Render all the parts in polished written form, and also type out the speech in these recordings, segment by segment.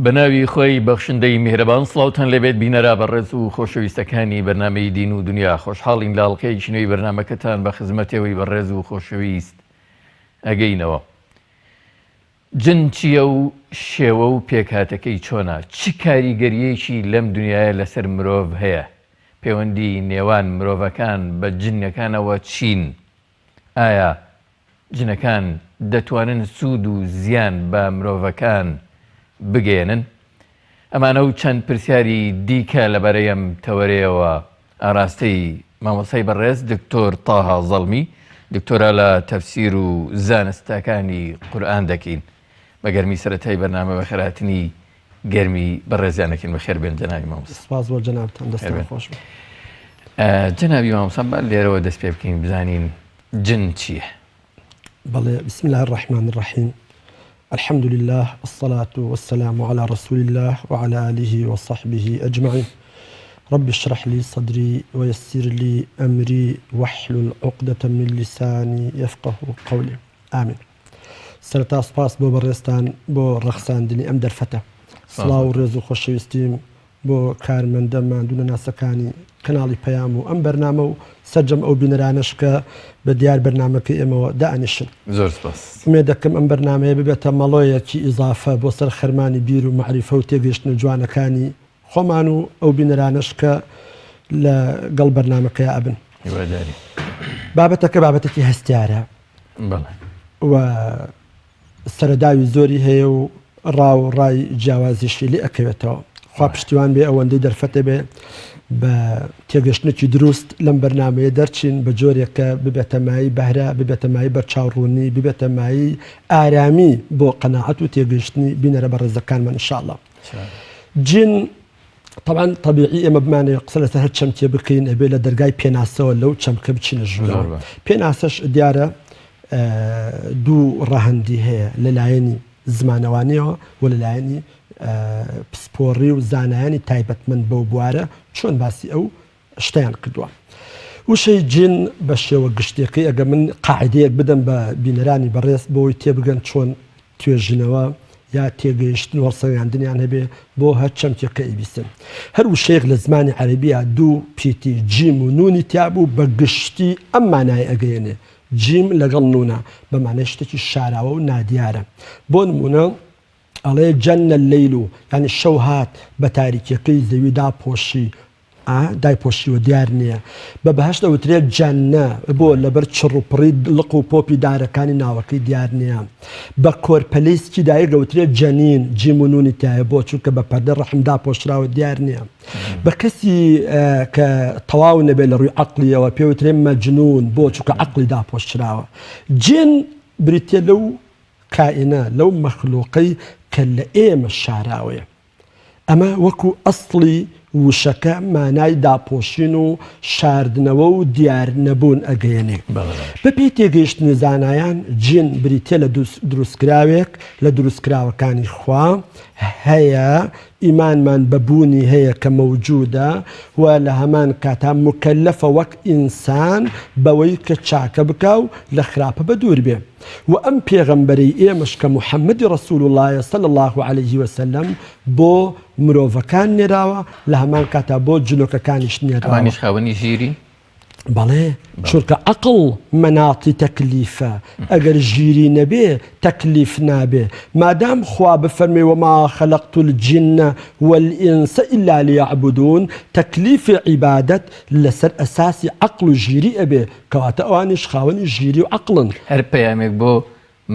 بەناوی خۆی بەخشندەی میهرەبان سڵاوتان لێبێت بینەرە بەڕێز و خۆشەویستەکانی بەرنامەی دین و دنیا خۆشحاڵین لە ئەڵقەیەکی نوێی بەرنامەکەتان بە خزمەتێوەی بەڕێز و خۆشەویست ئەگەینەوە. جن چییە و شێوە و پێکهاتەکەی چۆنە؟ چ کاریگەرییەکی لەم دنیایە لەسەر مرۆڤ هەیە؟ پەیوەندی نێوان مرۆڤەکان بە جنەکانەوە چین؟ ئایا جنەکان دەتوانن سوود و زیان بە مرۆڤەکان بگەیەنن؟ ئەمانە و چەند پرسیاری دیکە لەبارەی ئەم تەوەرەیەوە ئاراستەی مامۆستای بەڕێز دکتۆر تاها زەڵمی، دکتۆرا لە تەفسیر و زانستەکانی قورئان دەکەین. بە گەرمی سەرەتای بەرنامە بەخێرهاتنی گەرمی بەڕێزیان دەکەین. بەخێر بێن جەنابی مامۆستا. سپاس بۆ جەنابتان، دەستتان خۆش بێ. جەنابی مامۆستا با لێرەوە دەست پێ بکەین بزانین جن چییە؟ بەڵێ، بسم اللە الرحمن الرحیم الحمد للە الصلاة والسلام علی رسول اللە وعلی آله وصحبه اجمعین رب اشرح لی صدری ویسر لی امری واحلل عقدە من لسانی یفقه قولی آمین. سەرەتا سوپاس بۆ بەڕێزتان بۆ ڕەخساندنی ئەم دەرفەتە. سڵاو و ڕێز و خۆشەویستیم بۆ کارمەندە ماندوونەناسەکانی کەناڵی پەیام و ئەم بەرنامە و سەرجەم ئەو بینەرانەش کە بە دیار بەرنامەکەی ئێمەوە دائەنیشن. زۆر سپاس. ئومێد دەکەم ئەم بەرنامەیە ببێتە مەڵۆیەکی ئیزافە بۆ سەر خەرمانی بیر و مەعریفە و تێگەیشتنە جوانەکانی خۆمان و ئەو بینەرانەش کە لە گەڵ بەرنامەکەیا ئەبن. هیوادارین. بابەتەکە بابەتێکی هەستیارە. بەڵێ. و سەرەداوی زۆری هەیە و ڕا و ڕای جیاوازیشی لێ ئەکەوێتەوە. خوا پشتیوان بێ ئەوەندەی دەرفەتە بێ بە تێگەشتنێکی دروست لەم بەرنامەیە دەرچین بە جۆرێک کە ببێتە مایەی بەهرە، ببێتە مایەی بەرچاوڕوونی، ببێتە مایەی ئارامی بۆ قەناعەت و تێگەیشتنی بینەرە بەڕێزەکانمان ان شاء اللە. جن تەبعەن تەبیعی ئێمە بمانەوێت قسە لەسەر هەر چەمکێ بکەین ئەبێ لە دەرگای پێناسەوە لەو چەمکە بچینە ژوورەوە. پێناسەش دیارە دوو ڕەهەندی هەیە لە لایەنی زمانەوانیەوە و لە لایەنی پسپۆڕی و زانایانی تایبەتمەند بەو بوارە چۆن باسی ئەو شتیان کردووە. وشەی جن بە شێوە گشتیەکەی ئەگە من قاعدەیەک بدەم بە بینەرانی بەڕێز بۆی تێبگەن چۆن توێژینەوە یا تێگەیشتن و هەڵسەنگاندنیان هەبێ بۆ هەر چەمکێک کە ئەیبیستن. هەر وشەیەک لە زمانی عەرەبییا دوو پیتی جیم و نوونی تیا بوو بە گشتی ئەم مانایە ئەگەیەنێ. جیم لەگەڵ نوونا بە مانای شتێکی شاراوە و نادیارە. بۆ نموونە ئەڵێ جن اللیل یانی شەو هات بە تاریکیەکەی زەوی داپۆشی ئا دایپۆشیوە دیار نییە. بە بەهەشت ئەوترێت جەنە، بۆ؟ لەبەر چڕ و پڕی لق و پۆپی دارەکانی ناوەکەی دیار نییە. بە کۆرپەلەی سکی دایک ئەوترێت جەنین، جیم و نوونی تیایە، بۆ؟ چونکە بە پەردە ڕەحم داپۆشراوە دیار نییە. بە کەسی کە تەواو نەبێت لە ڕووی عەقڵییەوە پێ وترێت مەجنوون، بۆ؟ چونکە عەقڵی داپۆشراوە. جن بریتییە لەو کائینە، لەو مەخلوقەی کە لە ئێمە شاراوەیە. ئەمە وەکو ئەسڵی وشەکە مانای داپۆشین و شاردنەوە و دیار نەبوون ئەگەیەنێ. بەپێی تێگەیشتنی زانایان جن بریتیە لە دروستکراوێک لە دروستکراوەکانی خوا هەیە ئیمانمان بە بوونی هەیە کە مەوجودە و لە هەمان کاتا موکەلەفە وەک ئینسان بەوەی کە چاکە بکا و لە خراپە بەدوور بێ. وە ئەم پێغەمبەرەی ئێمەش کە محمدی رسول اللە یە صلی اللە علیه وسلم بۆ مرۆڤەکان نێراوە لە هەمان کاتا بۆ جنۆکەکانیش نێراوە. ئەوانیش خاوەنی ژیرین؟ بەڵێ چونکە عەقڵ مەناتی تەکلیفە ئەگەر ژیری نەبێ تەکلیف نابێ مادام خوا بفەرمێ وما خلقت الجن والانس الا لیعبدون تەکلیفی عیبادەت لەسەر ئەساسی عەقڵ و ژیری ئەبێ کەواتە ئەوانیش خاوەنی ژیری و عەقڵن. هەر پەیامێک بۆ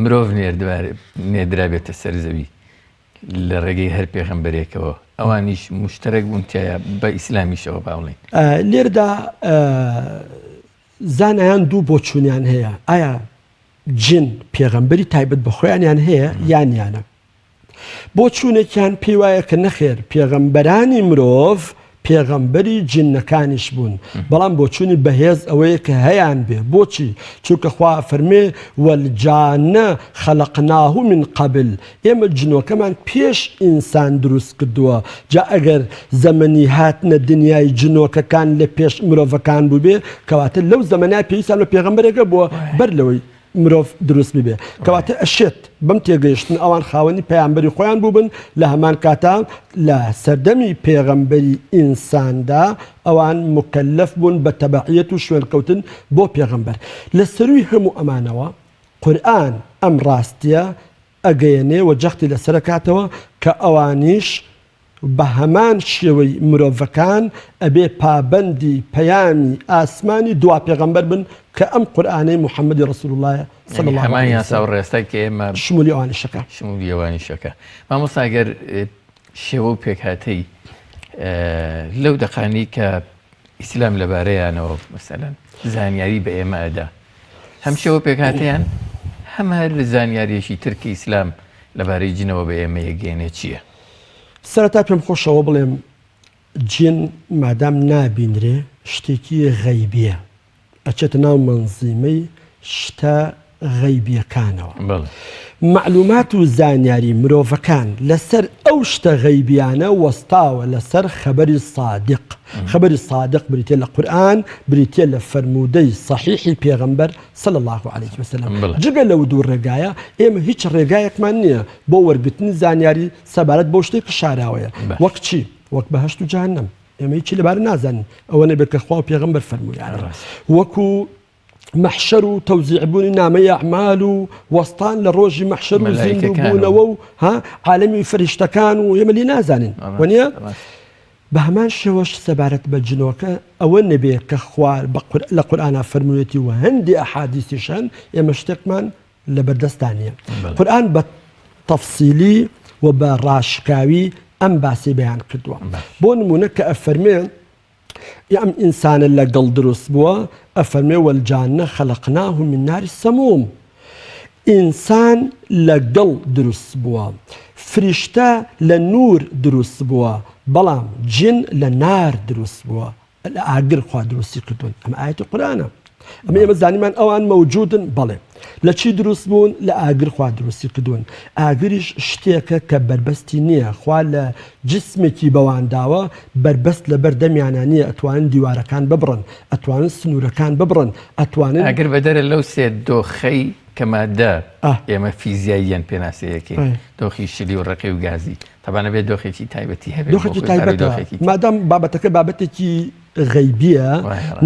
مرۆڤ نێردرابێتە سەر زەوی لە ڕێگەی هەر پێغەمبەرێکەوە ئەوانیش موشتەرەک بوون تیایا بە ئیسلامیشەوە با بڵێین. لێرەدا زانایان دوو بۆچوونیان هەیە ئایا جن پێغەمبەری تایبەت بە خۆیانیان هەیە یان یانە؟ بۆچوونێکیان پێی وایە کە نەخێر پێغەمبەرانی مرۆڤ پێغەمبەری جنەکانیش بوون بەڵام بۆچوونی بەهێز ئەوەیە کە هەیان بێ بۆچی چونکە خوا فەرمێ والجان خلقناه من قبل ئێمە جنۆکەمان پێش ئینسان دروست کردووە جا ئەگەر زەمەنی هاتنە دنیای جنۆکەکان لە پێش مرۆڤەکان بووبێ کەواتە لەو زەمەنە پێویستیان بە پێغەمبەرێکە بووە بەر لەوەی. مرۆڤ دروست ببێ. کەواتە ئەشێت بەم تێگەیشتن ئەوان خاوەنی پەیامبەری خۆیان بووبن، لە هەمان کاتا لە سەردەمی پێغەمبەری ئینساندا ئەوان موکەلەف بوون بە تەبەعیەت و شوێنکەوتن بۆ پێغەمبەر. لە سەرووی هەموو ئەمانەوە قورئان ئەم ڕاستیە ئەگەیەنێ و جەختی لەسەر ئەکاتەوە کە ئەوانیش بە هەمان شێوەی مرۆڤەکان ئەبێ پابەندی پەیامی ئاسمانی دوا پێغەمبەر بن کە ئەم قورئانەی محمدی رسول اللە صلی اللە هەمان علیه یاسا و وسلم ڕێسای کە ئێمە شمولی ئەوانیشەکە. شمولی ئەوانیشەکە. مامۆستا گەر شێوە و پێکهاتەی لەو دەقانەی کە ئیسلام لەبارەیانەوە مەسەلەن زانیاری بە ئێمە ئەدا هەم شێوە پێکهاتەیان هەم هەر زانیاریەکی تر کە ئیسلام لەبارەی جنەوە بە ئێمە یەگەێنێ چییە؟ سەرەتا پێم خۆشەوە بڵێم جن مادام نابینرێ شتێکی غەیبیە ئەچێتە ناو مەنزیمەی شتە غەیبیەکانەوە. مەعلومات و زانیاری مرۆڤەکان لەسەر ئەو شتە غەیبیانە وەستاوە لەسەر خەبەری سادق. خەبەری سادق بریتیە لە قورئان، بریتیە لە فەرموودەی سەحیحی پێغەمبەر صلی اللە علیه وسلم. جگە لەو دوو ڕێگایە ئێمە هیچ ڕێگایەکمان نییە بۆ وەرگرتنی زانیاری سەبارەت بەو شتێک کە شاراوەیە. وەک چی؟ وەک بەهەشت و جەهەنەم. ئێمە هیچی لەبارە نازانین ئەوە نەبێت کە خوا و پێغەمبەر فەرموویانە. وەکو مەحشەر و تەوزیع بوونی نامەی ئەعمال و وەستان لە ڕۆژی مەحشەر و زیندوو بوونەوە و ها عالەمی فریشتەکان و ئێمە لێ نازانین وەنیە؟ بە هەمان شێوەش سەبارەت بە جنۆکە ئەوە نەبێ کە خوار لە قورئانا فەرموویەتی و هەندێ ئەحادیسیش هەن ئێمە شتێکمان لەبەردەستدا نییە. قورئان بە تەفسیلی و بە ڕاشکاوی ئەم باسی بەیان کردووە. بۆ نمونە کە ئەفەرمێ ئەم ئینسانە لە گڵ دروست بووە ئەفەرمێ والجان خلقناه من نار السموم ئینسان لە گڵ دروست بووە فریشتە لە نور دروست بووە بەڵام جن لە نار دروست بووە لە ئاگر خوا دروستی کردوون ئەمە ئاەتی قورآانە ئەمە ئێمە زانیمان ئەوان مەوجودن بەڵێ لە چی دروست بوون لە ئاگر خوا دروستی کردوون ئاگریش شتێکە کە بەربەستی نییە خوا لە جسمێکی بەوان داوە بەربەست لەبەر دەمیانە نییە ئەتوانن دیوارەکان ببڕن ئەتوانن سنوورەکان ببڕن ئەتوانن ئاگر بەدەرە لەو سێ دۆخەی کە مادە ئێمە فیزیاییەن پێناسەیەکەین دۆخی شلی و ڕەقی و گازی تەبعەن ئەبێت دۆخێکی تایبەتی هەبێت دۆخێکی تایبەتە مادام بابەتەکە بابەتێکی غەیبیە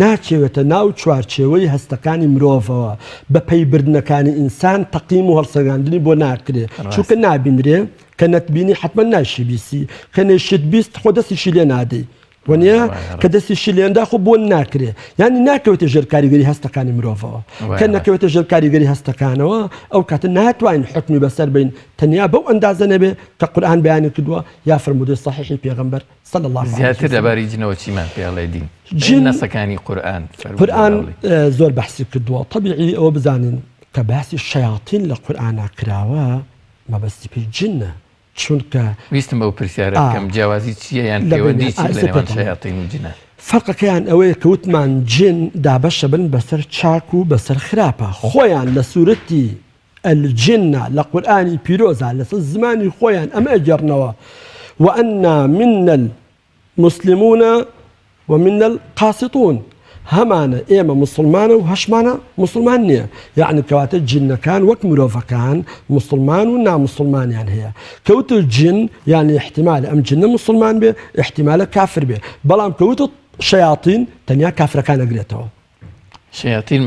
ناچێوێتە ناو چوارچێوەی هەستەکانی مرۆڤەوە بە پەیبردنەکانی ئینسان تەقیم و هەڵسەنگاندنی بۆ ناکرێ چونکە نابینرێ کە نەتبینی حتمما ناشی بیسی کە نەشت 20 خۆ دەستیشی لێ نادەی وەنیە کە دەستیشی لێندا خۆ بۆن ناکرێ یعنی ناکەوێتە ژێر کاریگەری هەستەکانی مرۆڤەوە کە نەکەوێتە ژێر کاریگەری هەستەکانەوە ئەو کاتە ناتوانین حکمی بەسەر بین تەنیا بەو ئەندازە نەبێ کە قورئان بەیانی کردووە یا فەرموودەی صحیحی پێغەمبەر صلی اللە علیه زیاتر وسلم. لەبارەی جنەوە چیمان پێ ئەڵێ دین؟ جن نەسەکانی قورئان فەرموودە قورئان ئەڵێ. زۆر بەحسی کردووە تەبیعی ئەوە بزانین کە باسی شەیاتین لە قورئانا کراوە مەبەستی پێی جنە چونکە ویستم ئەو پرسیارە ئا بکەم جیاوازی چییە یان لە بەینیان پەیوەندی ئا چی لە ئێستا نێوان پێت ئەڵێم شەیاتین و جنە؟ فەرقەکەیان ئەوەیە کە وتمان جن دابەشە بن بەسەر چاک و بەسەر خراپە خۆیان لە سورەتی الجنە لە قورئانی پیرۆزا لەسەر زمانی خۆیان ئەمە ئەگێڕنەوە وأنا منا المسلمون ومنا القاسطون هەمانە ئێمە مسلمانە و هەشمانە مسلمان نییە یعنی کەواتە جنەکان وەک مرۆڤەکان مسلمان و نامسلمانیان هەیە کەوت جن یعنی احتمال ئەم جنە مسلمان بێ احتمالە کافر بێ بەڵام کەوت شەیاطین تەنیا کافرەکان ئەگرێتەوە شەیاتین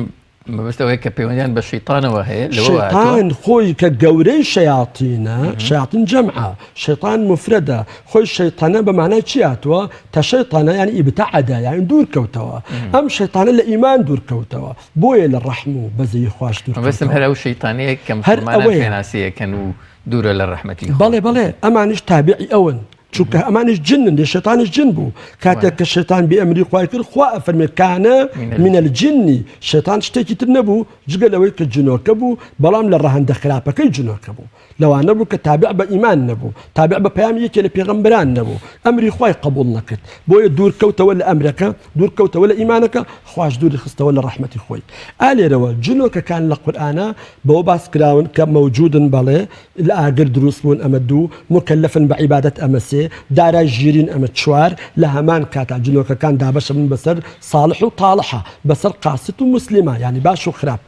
مەبەست ئەوەیە کە پەیوەندیان بە شەیتانەوە هەیە لەوەوە هاتووە؟ شەیتان خۆی کە گەورەی شەیاتینە شەیاتین جەمعە شەیتان مفرەدە خۆی شەیتانە بە مانای چی هاتووە تەشەیتانە یانی ئیبتەعەدە یانی دوور کەوتەوە ئەم شەیتانە لە ئیمان دوور کەوتەوە بۆیە لە ڕەحم و بەزەیی خواش دوور مەبەستم کەوتەوە هەر ئەو شەیتانەیە کە هەر مسوڵمانان ئەوەیە پێناسەیەکەن و دوورە لە ڕەحمەتی خوا بەڵێ بەڵێ ئەمانیش تابعی ئەون چونکە ئەمانیش جنن دێ شەیتانیش جن بوو کاتێک کە شەیتان بێ ئەمری خوای کرد خوا ئەفەرمێ کانە من الجن شەیتان شتێکی تر نەبوو جگە لەوەی کە جنۆکە بوو بەڵام لە ڕەهەندە خراپەکەی جنۆکە بوو لەوانە بوو کە تابع بە ئیمان نەبوو تابع بە پەیامی یەکێ لە پێغەمبەران نەبوو ئەمری خوای قبوڵ نەکرد بۆیە دوور کەوتەوە لە ئەمرەکە دوور کەوتەوە لە ئیمانەکە خواش دووری خستەوە لە ڕەحمەتی خۆی ئا لێرەوە جنۆکەکان لە قورئانا بەوە باس کراون کە مەوجودن بەڵێ لە ئاگر دروست بوون ئەمە دوو، موکەلەفن بە عیبادەت ئەمە سێ، دارای ژیرین ئەمە چوار، لە هەمان کاتا جنۆکەکان دابەشە بن بەسەر ساڵح و تاڵحا، بەسەر قاسط و موسلیما یانی باش و خراپ.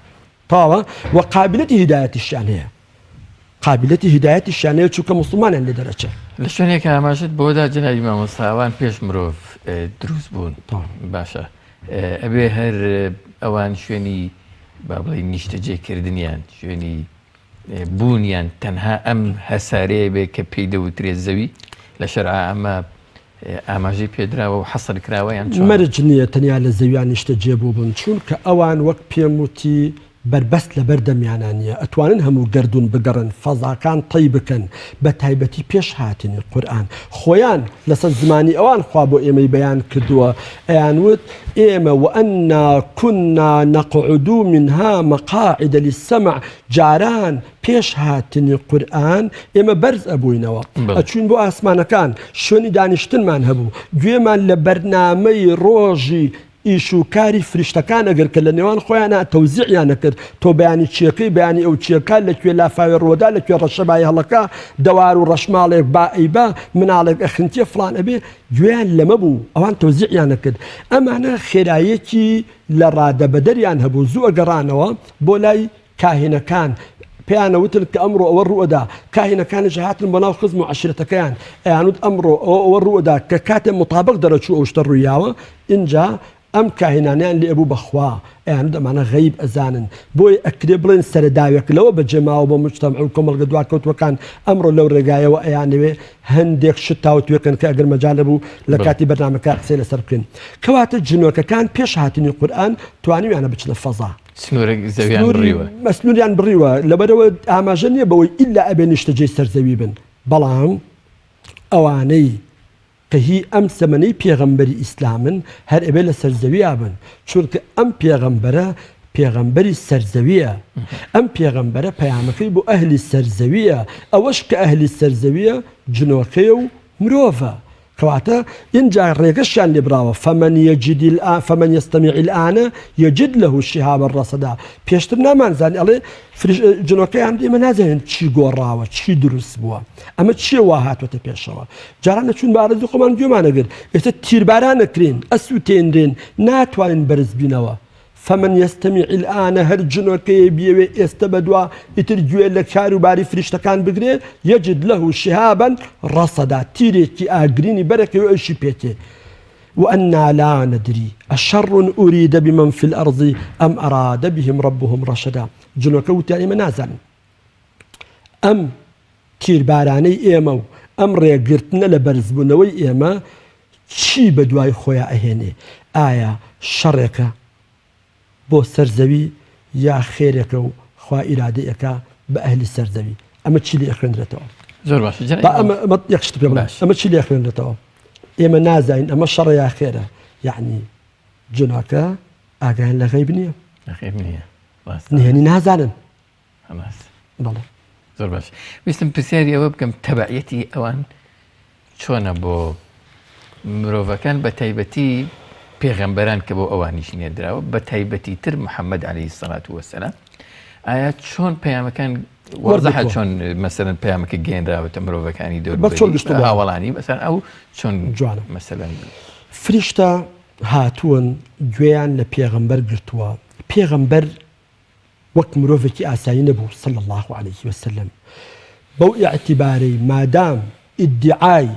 تەواوە وە قابیلەتی هیدایەتیشیان هەیە قابیلەتی هیدایەتیشیان هەیە چونکە موسڵمانیان لێ دەرەچێ. لە شوێنێک ئاماژەت بەوەدا جەنابی مامۆستا ئەوان پێش مرۆڤ دروست بوون باشە ئەبێ هەر ئەوان شوێنی با بڵێ نیشتەجێ کردنیان شوێنی بوونیان تەنها ئەم هەسارەیە بێ کە پێی دەوترێت زەوی لە شەرعا ئەمە ئاماژەی پێدراوە و حەسر کراوە یان چۆن؟ مەرج نییە تەنیا لە زەویا نیشتەجێ بووبن، چوونکە ئەوان وەک پێم وتی بەربەست لەبەر دەمیانا نییە، ئەتوانن هەموو گەردوون بگەڕێن، فەزاکان تەی بکەن، بە تایبەتی پێش هاتنی قورئان خۆیان لەسەر زمانی ئەوان خوا بۆ ئێمەی بەیان کردووە، ئەیانوت ئێمە وأنا كنا نقعد منها مقاعد للسمع جاران پێش هاتنی قورئان ئێمە بەرز ئەبووینەوە ئەچوین بۆ ئاسمانەکان شوێنی دانیشتنمان هەبوو گوێمان لە بەرنامەی ڕۆژی ئیش و کاری فریشتەکان ئەگەر کە لە نێوان خۆیانە تەوزیعیان نەکرد تۆ بەیانی چیەکەی بەیانی ئەو چیەکە لە کوێ لافاوێ ڕوەدا لە کوێ ڕەشەبای هەڵەکە دەوار و ڕەشماڵێک با ئەیبا مناڵێک ئەخنکێ فڵان ئەبێ گوێیان لەمە بوو ئەوان تەوزیعیان نەکرد ئەمانە خێراییەکی لە ڕادەبەدەریان هەبوو زوو ئەگەڕانەوە بۆ لای کاهینەکان پێیان ئەوتن کە ئەمڕۆ ئەوە ڕووئەدا، کاهینەکانیش هاتن بۆ ناو خزم و عەشیرەتەکەیان ئەیانوت ئەمڕۆ ئەوە ئەوە ڕووئەدا، کە کاتێ موتابق دەرەچوو ئەو شتە ڕوویاوە، ئینجا ئەم کاهینانەیان لێ ئەبوو بە خوا، ئەیانوت ئەمانە غەیب ئەزانن، بۆیە ئەکرێ بڵێین سەرەداوێک لەوە بەجێ ماوە بۆ موجتەمع و کۆمەڵگە دواکەوتووەکان ئەمڕۆ لەو ڕێگایەوە ئەیانەوێ هەندێک شت تاوتوێ کەن کە ئەگەر مەجال هەبوو لە کاتی بەرنامەکە قسەی لەسەر بکەین. کەواتە جنۆکەکان پێش هاتنی قورئان توانیویانە بچنە فەزا. سنوورێک زەویان بڕیوە. سنووریان بڕیوە، لەبەرئەوە ئاماژە نییە بەوەی ئیلا ئەبێ نیشتەجێی سەر زەوی بن، بەڵام ئەوانەی کە هی ئەم زەمەنەی پێغەمبەری ئیسلامن هەر ئەبێ لە سەر زەویا بن، چونکە ئەم پێغەمبەرە پێغەمبەری سەر زەویە، ئەم پێغەمبەرە پەیامەکەی بۆ ئەهلی سەر زەویە، ئەوەش کە ئەهلی سەر زەویە جنۆکەیە و مرۆڤە، کەواتە ئینجا ڕێگەشیان لێ براوە، فمن یجد الآن فمن یستمع الآن یجد له شهابا رصدا، پێشتر نامانزانی ئەڵێ فریش جنۆکەیان ئێمە نازانین چی گۆڕاوە چی دروست بووە ئەمە چییە وا هاتووەتە پێشەوە جاران نەچوون بە ئارەزوی خۆمان گوێمان ئەگرت ئێستا تیرباران ئەکرێن ئەسووتێنرێن ناتوانین بەرز بینەوە فمن یستمع الآن هەر جنۆکەیە بیەوێ ئێستە بەدوا ئیتر گوێ لە کار و باری فریشتەکان بگرێ یجد له شهابا رصدا تیرێکی ئاگرینی بەرەکەوێ ئەوشی پێتێ وأنا لا ندري أشر أريد بمن في الأرض أم أراد بهم ربهم رشدا جنۆکە وتیان ئێمە نازانین ئەم تیربارانەی ئێمە و ئەم ڕێگرتنە لە بەرزبوونەوەی ئێمە چی بە دوای خۆیا ئەهێنێ؟ ئایا شەڕێکە بۆ سەر زەوی یا خێرێکە و خوا ئیرادەی ئەکا بە ئەهلی سەر زەوی؟ ئەمە چی لێ ئەخوێنرێتەوە؟ زۆر باشە جەنابی با ئەمە ئەمە یەک شت پێ بڵێم باش. ئەمە چی لێ ئەخوێنرێتەوە؟ ئێمە نازانین ئەمە شەڕە یا خێرە یەعنی جنۆکە ئاگایان لە غەیب نییە لە غەیب نییە ڕاستە نهێنی نازانن بەڵێ زۆر باش ویستم پرسیاری ئەوە بکەم تەبعەتی ئەوان چۆنە بۆ مرۆڤەکان بە تایبەتی پێغەمبەران کە بۆ ئەوانیش نێردراوە بە تایبەتی تر محەممەد عەلەیهی سەڵات وەسەلام ئایا چۆن پەیامەکان وەرزەحە چۆن مەسەرەن پەیامەکە گەێنراوەتە مرۆڤەکانی دەور هاوڵانی مەسەن ئەو چۆن جوانە مەسەلەن فریشتە هاتوون گوێیان لە پێغەمبەر گرتووە پێغەمبەر وەک مرۆڤێکی ئاسایی نەبوو صلی اللە علیه وسلم بەو ئیعتیبارەی مادام ئیدیعای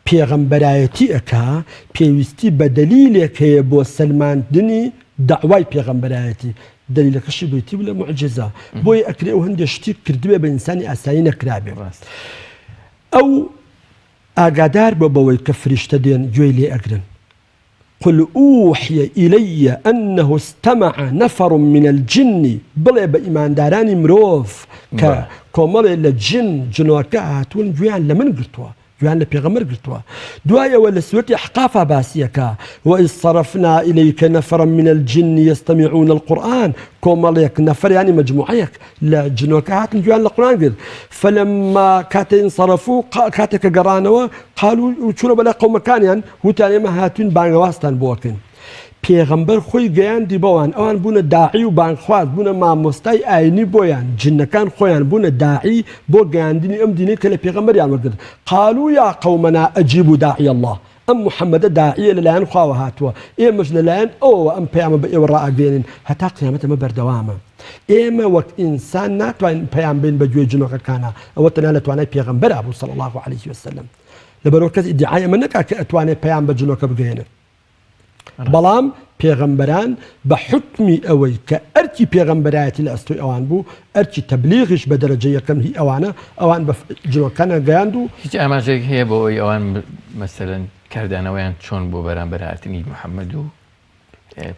پێغەمبەرایەتی ئەکا پێویستی بە دەلیلێک هەیە بۆ سەلماندنی دەعوای پێغەمبەرایەتی دەلیلەکەشی بریتی بوو لە موعجیزە بۆیە ئەکرێ ئەو هەندێ شتی کردبێ بە ئینسانی ئاسایی نەکرابێ ئەو ئاگادار بووە بەوەی کە فریشتە دێن گوێی لێ ئەگرن قل اوحی الی انه استمع نفر من الجن، بڵێ بە ئیماندارانی مرۆڤ کە کۆمەڵێ لە جن، جنۆکە، هاتوون گوێیان لە من گرتووە، گوێیان لە پێغەمبەر گرتووە. دوای ئەوە لە سورەتی احقافا باسی ئەکا، واذ صرفنا الیک نفرا من الجن یستمعون القرآن، کۆمەڵێک، نەفەر یانی مەجموعەیەک، لە جنۆکە هاتن گوێیان لە قورئان گرت، فلما کاتێ انصرفوا، کاتێک کە گەڕانەوە، قالوا چوونە بەلای قەومەکانیان، وتیان ئێمە هاتووین بانگەوازتان بۆ ئەکەین. پێغەمبەر خۆی گەیاندی بەوان، ئەوان بوونە داعی و بانگخواز، بوونە مامۆستای ئاینی بۆیان، جنەکان خۆیان بوونە داعی بۆ گەیاندنی ئەم دینەی کە لە پێغەمبەریان وەرگرت، قالوا یا قومنا اجیبوا داعی اللە. ئەم محەممەدە داعیە لەلایەن خواوە هاتووە، ئێمەش لەلایەن ئەوەوە ئەم پەیامە بە ئێوە ڕائەگەیەنین، هەتا قیامەت ئەمە بەردەوامە. ئێمە وەک ئینسان ناتوانین پەیام بەین بە گوێی جنۆکەکانا، ئەوە تەنیا لە توانای پێغەمبەرا بوو صلی اللە علیه وسلم. لەبەرئەوە کەس ئیدیعای ئەمە نەکا کە ئەتوانێ پەیام بە جنۆکە بگەیەنێ. بەڵام پێغەمبەران بە حوکمی ئەوەی کە ئەرکی پێغەمبەرایەتی لە ئەستۆی ئەوان بوو، ئەرکی تەبلیغیش بە دەرەجە یەکەم هی ئەوانە، ئەوان بە جنۆکانیان گەیاند و. هیچ ئاماژەیەک هەیە بۆ ئەوەی ئەوان مەسەلەن کاردانەوەیان چۆن بووە بەرامبەر هاتنی محەممەد و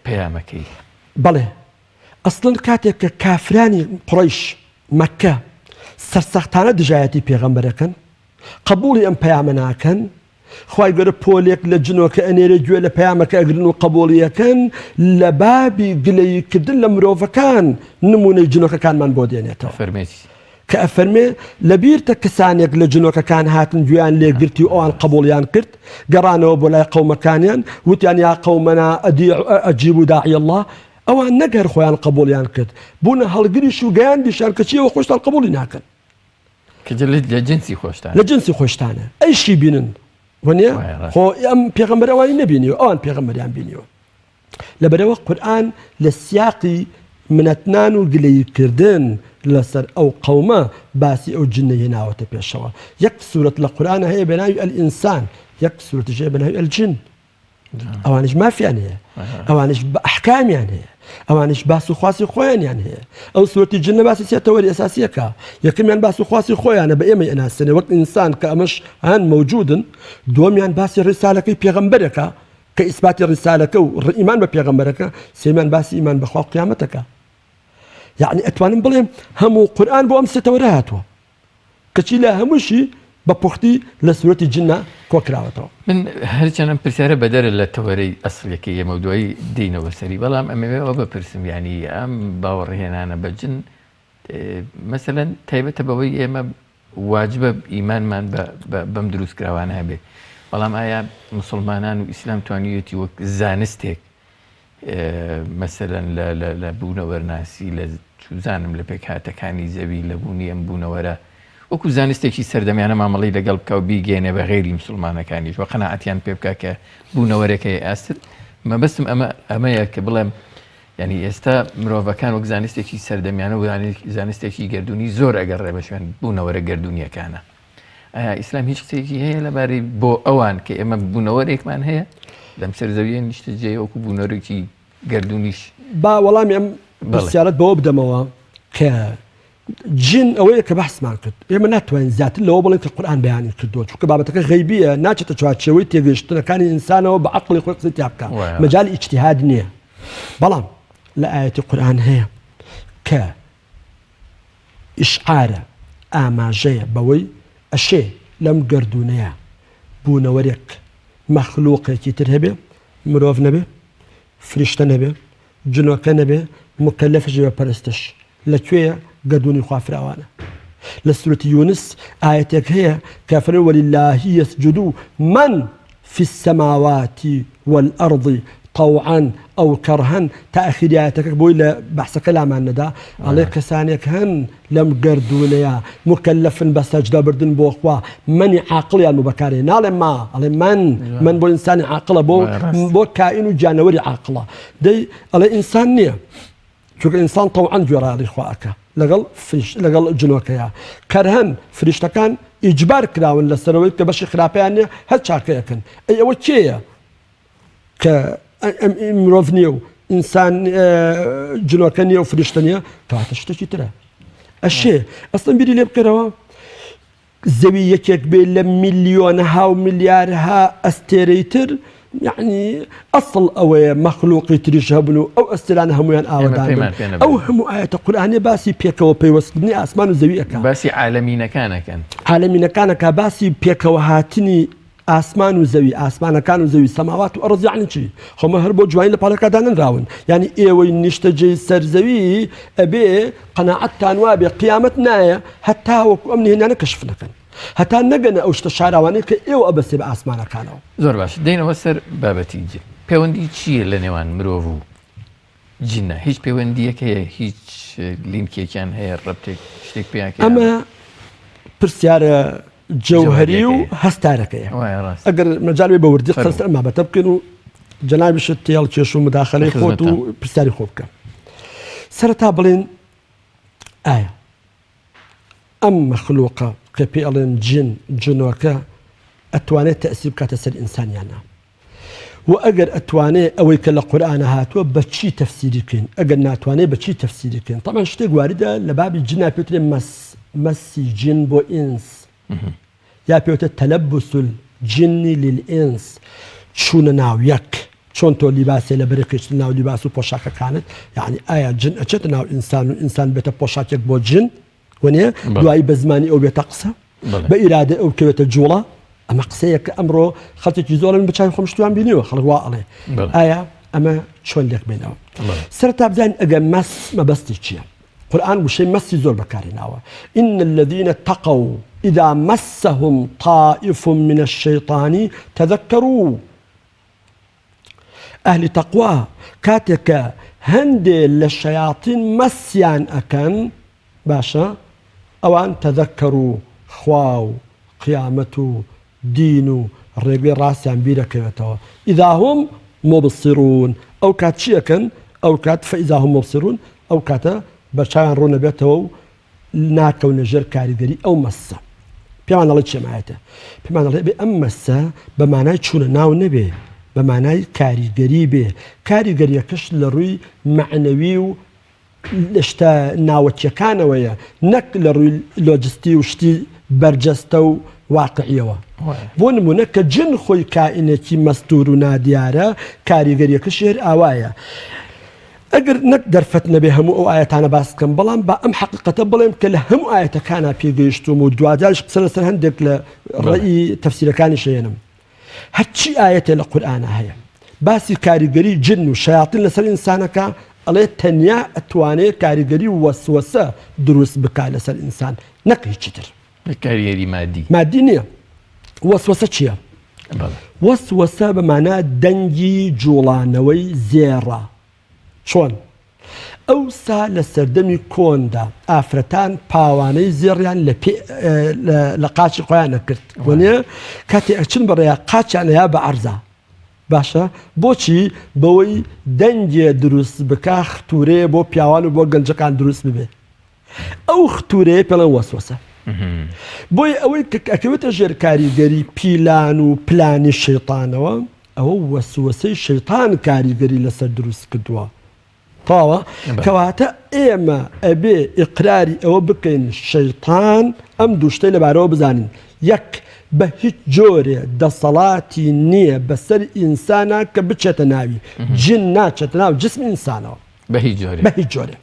پەیامەکەی؟ بەڵێ، ئەسڵەن کاتێک کە کافرانی قوڕەیش، مەککە، سەرسەختانە دژایەتی پێغەمبەر ئەکەن، قەبووڵی ئەم پەیامە ناکەن، خوای گەورە پۆلێک لە جنۆکە ئەنێرێ گوێ لە پەیامەکە ئەگرن و قەبوڵی ئەکەن لە بابی گلەیی کردن لە مرۆڤەکان نمونەی جنۆکەکانمان بۆ دێنێتەوە فەرمێ کە ئەفەرمێ لەبیرتە کەسانێک لە جنۆکەکان هاتن گوێیان لێگرتی و ئەوان قبوڵیان کرد گەڕانەوە بۆ لای قەومەکانیان وتیان یا قەومەنا ئەجیبوا داعی الله ئەوان نەک هەر خۆیان قبوڵیان کرد بوونە هەڵگریش و گەیاندیشان کەچی ئەوە خۆشتان قبوڵی ناکەن کە لە جنسی خۆشتانە لە جنسی خۆشتانە ئەیشی بینن وەنیە خۆ ئەم پێغەمبەر ئەوانی نەبینیوە ئەوان پێغەمبەریان بینیوە لەبەرەوە قورئان لە سیاقی منەتنان و گلەییکردن لەسەر ئەو قەومە باسی ئەو جنە هێناوەتە پێشەوە یەک سورەت لە قورئان هەیە بە ناوی الئینسان یەک سورەتیش هەیە بە ناوی الجن ئەوانش مافیان هەیە ئەوانش بە ئەحکامیان هەیە ئەوانش باس و خواسی خۆیانیان هەیە ئەو سوەتی جن لە باسی سێتەوەری ئەساسیەکە یەکەمیان باس و خواسی خۆیانە بە ئێمەی ئەناسێنێ وەک ئینسان کە ئەمەش هەن مەوجودن دووەمیان باسی ڕیسالەکەی پێغەمبەرەکە کە ئیسپاتی ڕیسالەکە و ئیمان بە پێغەمبەرەکە سێمیان باسی ئیمان بەخوا قیامەتەکە یعنی ئەتوانم بڵێم هەموو قورئان بۆ ئەم سێتەوەرە هاتووە کەچی لە هەمووشی بە پوختی لە سورەتی جندا کۆکراوەتەوە. من هەرچەند ئەم پرسیارە بەدەرە لە تەوەرەی ئەسڵیەکەی ئێمە و دوایی دێینەوە سەری بەڵام ئەمەوێ ئەوە بپرسم یانی ئەم باوەڕهێنانە بە جن مەسەلەن تایبەتە بەوەی ئێمە واجبە ئیمانمان بەم دروستکراوانە هەبێ بەڵام ئایا مسلمانان و ئیسلام توانیویەتی وەک زانستێک مەسەلەن لە بوونەوەرناسی لە چوزانم لە پێکهاتەکانی زەوی لە بوونی ئەم بوونەوەرە وەکو زانستێکی سەردەمیانە مامەڵەی لەگەڵ بکە و بیگەێنێ بە غەیری مسلمانەکانیش وە قەناعەتیان پێ بکە کە بوونەوەرێک هەیە ئاستر مەبەستم ئەمە ئەمەیە کە بڵێم یعنی ئێستا مرۆڤەکان وەک زانستێکی سەردەمیانە و زانستێکی گردردونی زۆر ئەگەر ڕێ بە شوێن بوونەوەرە گردردونیەکانە ئایا ئیسلام هیچ قسەیەکی هەیە لەبارەی بۆ ئەوان کە ئێمە بوونەوەرێکمان هەیە لەم سەر زەویە نیشتەجێیە وەکو بوونەوەرێکی گەردوونیش؟ با وەڵامی ئەم پرسیارەت بەوە بدەمەوە کە جن ئەوەیە کە بەحسمان کرد ئێمە ناتوانین زیاتر لەوە بڵێن کە قورئان بەیانی کردووە چونکە بابەتەکە غەیبیە ناچێتە چوارچێوەی تێگەیشتنەکانی ئینسانەوە بە عەقڵی خۆی قسەی تیا بکا مەجالی ئیجتیهاد نییە بەڵام لە ئایەتی قورئان هەیە کە ئیشعارە، ئاماژەیە بەوەی ئەشێ لەم گەردوونەیا بوونەوەرێک، مەخلوقێکی تر هەبێ، مرۆڤ نەبێ، فریشتە نەبێ، جنۆکە نەبێ، موکەلەفیش نەبێ پەرستش لە کوێیە؟ گەردوونی خوا فراوانە. لە سورەتی یونس ئایەتێک هەیە کە فەرمووی وللە یسجد من فی السماوات والارض طوعا او کرها تا ئەخیری ئایەتەکە بۆی لە بەحسەکە لامان نەدا ئەڵێ کەسانێک هەن لەم گەردوونەیە مکەلەفن بە سەجدە بردن بۆ خوا منی عاقڵیان بۆ بەکارێ ناڵێ ما ئەڵێ من من بۆ ئینسانی عاقڵە بۆ بۆ کائین و گیانەوەری عاقڵە دەی ئەڵێ ئینسان نییە چونکە ئینسان تەوعەن گوێڕایەڵی خوا ئەکا لەگەڵ فریش لەگەڵ جنۆکەیە کەرهەن فریشتەکان ئیجبار کراون لەسەرەوەی کە بەشی خراپیان نییە هەر چاکەیەکەن ئەی ئەوە کێیە کە ئەم مرۆڤ نییە و ئینسان جنۆکە نییە و فریشتە نییە کەواتە شتێکی ترە ئەشێ ئەسڵەن بیری لێ بکەرەوە زەوی یەکێک بێ لە میلیۆنەها و ملیارها ئەستێرەی تر یعنی ئەسڵ ئەوەیە مەخلوقی تریش هەبن و ئەو ئەستێرانە هەمویان ئاوەدان بن ئەو هەموو ئاەتە قورئانیە باسی پێکەوە پەیوەستکردنی ئاسمان و زەوی ئەکا باسی عالەمینەکانەکەن عالەمینەکانەکە باسی پێکەوە هاتنی ئاسمان و زەوی ئاسمانەکان و زەوی سەماوات و ئەڕز یعنی چی خۆمە هەر بۆ جوانی لە پاڵەکە دانەنراون یعنی ئێوەی نیشتەجێی سەر زەوی ئەبێ قەناعەتتان وابێ قیامەت نایە هەتا وەکو ئەم نهێنیانە کەشف نەکەن هەتا نەگەنە ئەو شتە شاراوانەی کە ئێوە ئەبەستێ بە ئاسمانەکانەوە. زۆر باش دێینەوە سەر بابەتی جن پەیوەندی چییە لە نێوان مرۆڤ و جنە هیچ پەیوەندیەک هەیە هیچ لینکێکیان هەیە ڕەبتێک شتێک پێیان ئەمە پرسیارە. جەوهەری و هەستارەکەیە. ئەگەر مەجال بێ بە وردی قسە لەسەر ئەم بابەتە بکەین و جەنابیشت تێڵ کێش و مداخلەی خۆت و پرسیاری خۆ بکە. سەرەتا بڵێن ئایا ئەم مەخلوقە کە پێ ئەڵێن جن جنۆکە ئەتوانێت تەسیر بکاتە سەر ئینسان یان نا؟ وە ئەگەر ئەتوانێ ئەوەی کە لە قورئانا هاتووە بە چی تەفسیری بکەین ئەگەر ناتوانێ بە چی تەفسیری بکەین تەبعەن شتێک واریدە لە بابی جنا پێوترێ مەس مەسی جن بۆ ئینس یا پێوتە تەلەبس الجن للئینس چوونە ناو یەک چۆن تۆ لیباسێ لە بەرێ کەیچتە ناو لیباس و پۆشاکەکانت یعنی ئایا جن ئەچێتە ناو ئینسان و ئینسان بێتە پۆشاکێک بۆ جن وەنیە دوایی بە زمانی ئەو بێتە قسە بە ئیرادە ئەو بکەوێتە جوڵە ئەمە قسەیە کە ئەمڕۆ خەڵکێکی زۆر من بچوی خۆم شتیان بینیوە خەڵک وا ئەڵێ ئایا ئەمە چۆن لێک بینەوە سەرتا بزانین ئەگەر مەس مەبەستی چییە قورآن وشەی مەسی زۆر بەکارهێناوە إن الذين اتقوا إذا مسهم طائف من الشيطان تذكروا ئەهلی تەقوا کاتێک کە هەندێ لە شەیاتین مەسیان ئەکەن باشە ئەوان تەذەکەرو خوا و قیامەت و دین و ڕێگەی ڕاستیان بیرەکەوێتەوە اذا هم مبصرون ئەو کات چی ئەکەن ئەو کات فاذا هم مبصرون ئەو کاتە بەرچاویان ڕوونەبێتەوە و ناکەونە ژێر کاریگەری ئەو مەسە. پێمان دەڵێ چی ئەم ئایەتە؟ پێمان دەڵێ ئەبێ ئەم مەسە بە مانای چوونە ناو نەبێ، بە مانای کاریگەری بێ. کاریگەرییەکەش لە ڕووی مەعنەوی و لە شتە ناوەکییەکانەوەیە، نەک لە ڕووی لۆجستی و شتی بەرجەستە و واقعییەوە. بۆ نموونە کە جن خۆی کائینێکی مەستوور و نادیارە، کاریگەرییەکەشی هەر ئاوایە. ئەگەر نەک دەرفەت نەبێ هەموو ئەو ئایەتانە باس بکەم، بەڵام با ئەم حەقیقەتە بڵێم کە لە هەموو ئایەتەکانا پێگەیشتووم و دواجاریش قسە لەسەر هەندێک لە ڕەئی تەفسیرەکانیش ئەیەنم. هەرچی ئایەتێ لە قورئانا هەیە باسی کاریگەری جن و شەیاتین لەسەر ئینسانەکە ئەڵێ تەنیا ئەتوانێ کاریگەری وەسوەسە دروست بکا لەسەر ئینسان نەک هیچی تر. کاریگەری مادی. مادی نییە. وەسوەسە چییە؟ وەسوەسە بە مانا دەنگی جوڵانەوەی زێڕە. چۆن؟ ئەوسا لە سەردەمی کۆندا ئافرەتان پاوانەی زێڕیان لە پێ لە قاچی خۆیان نەکرد وەنیە کاتێ ئەچن بەڕێیا قاچیان ئەیا بە عەرزا باشە بۆچی بەوەی دەنگێ دروست بکا ختورەیە بۆ پیاوان و بۆ گەنجەکان دروست ببێ ئەو ختورەیە پێڵێن وەسوەسە. بۆیە ئەوەی کە ئەکەوێتە ژێر کاریگەری پیلان و پلانی شەیتانەوە ئەوە وەسوەسەی شەیتان کاریگەری لەسەر دروست کردووە. تەواوە کەواتە ئێمە ئەبێ ئیقراری ئەوە بکەین شەیتان ئەم دوو شتەی لەبارەوە بزانین یەک بە هیچ جۆرێ دەسەڵاتی نییە بەسەر ئینسانە کە بچێتە ناوی جن ناچێتە ناو جسمی ئینسانەوە بە هیچ جۆرێ بە هیچ جۆرێ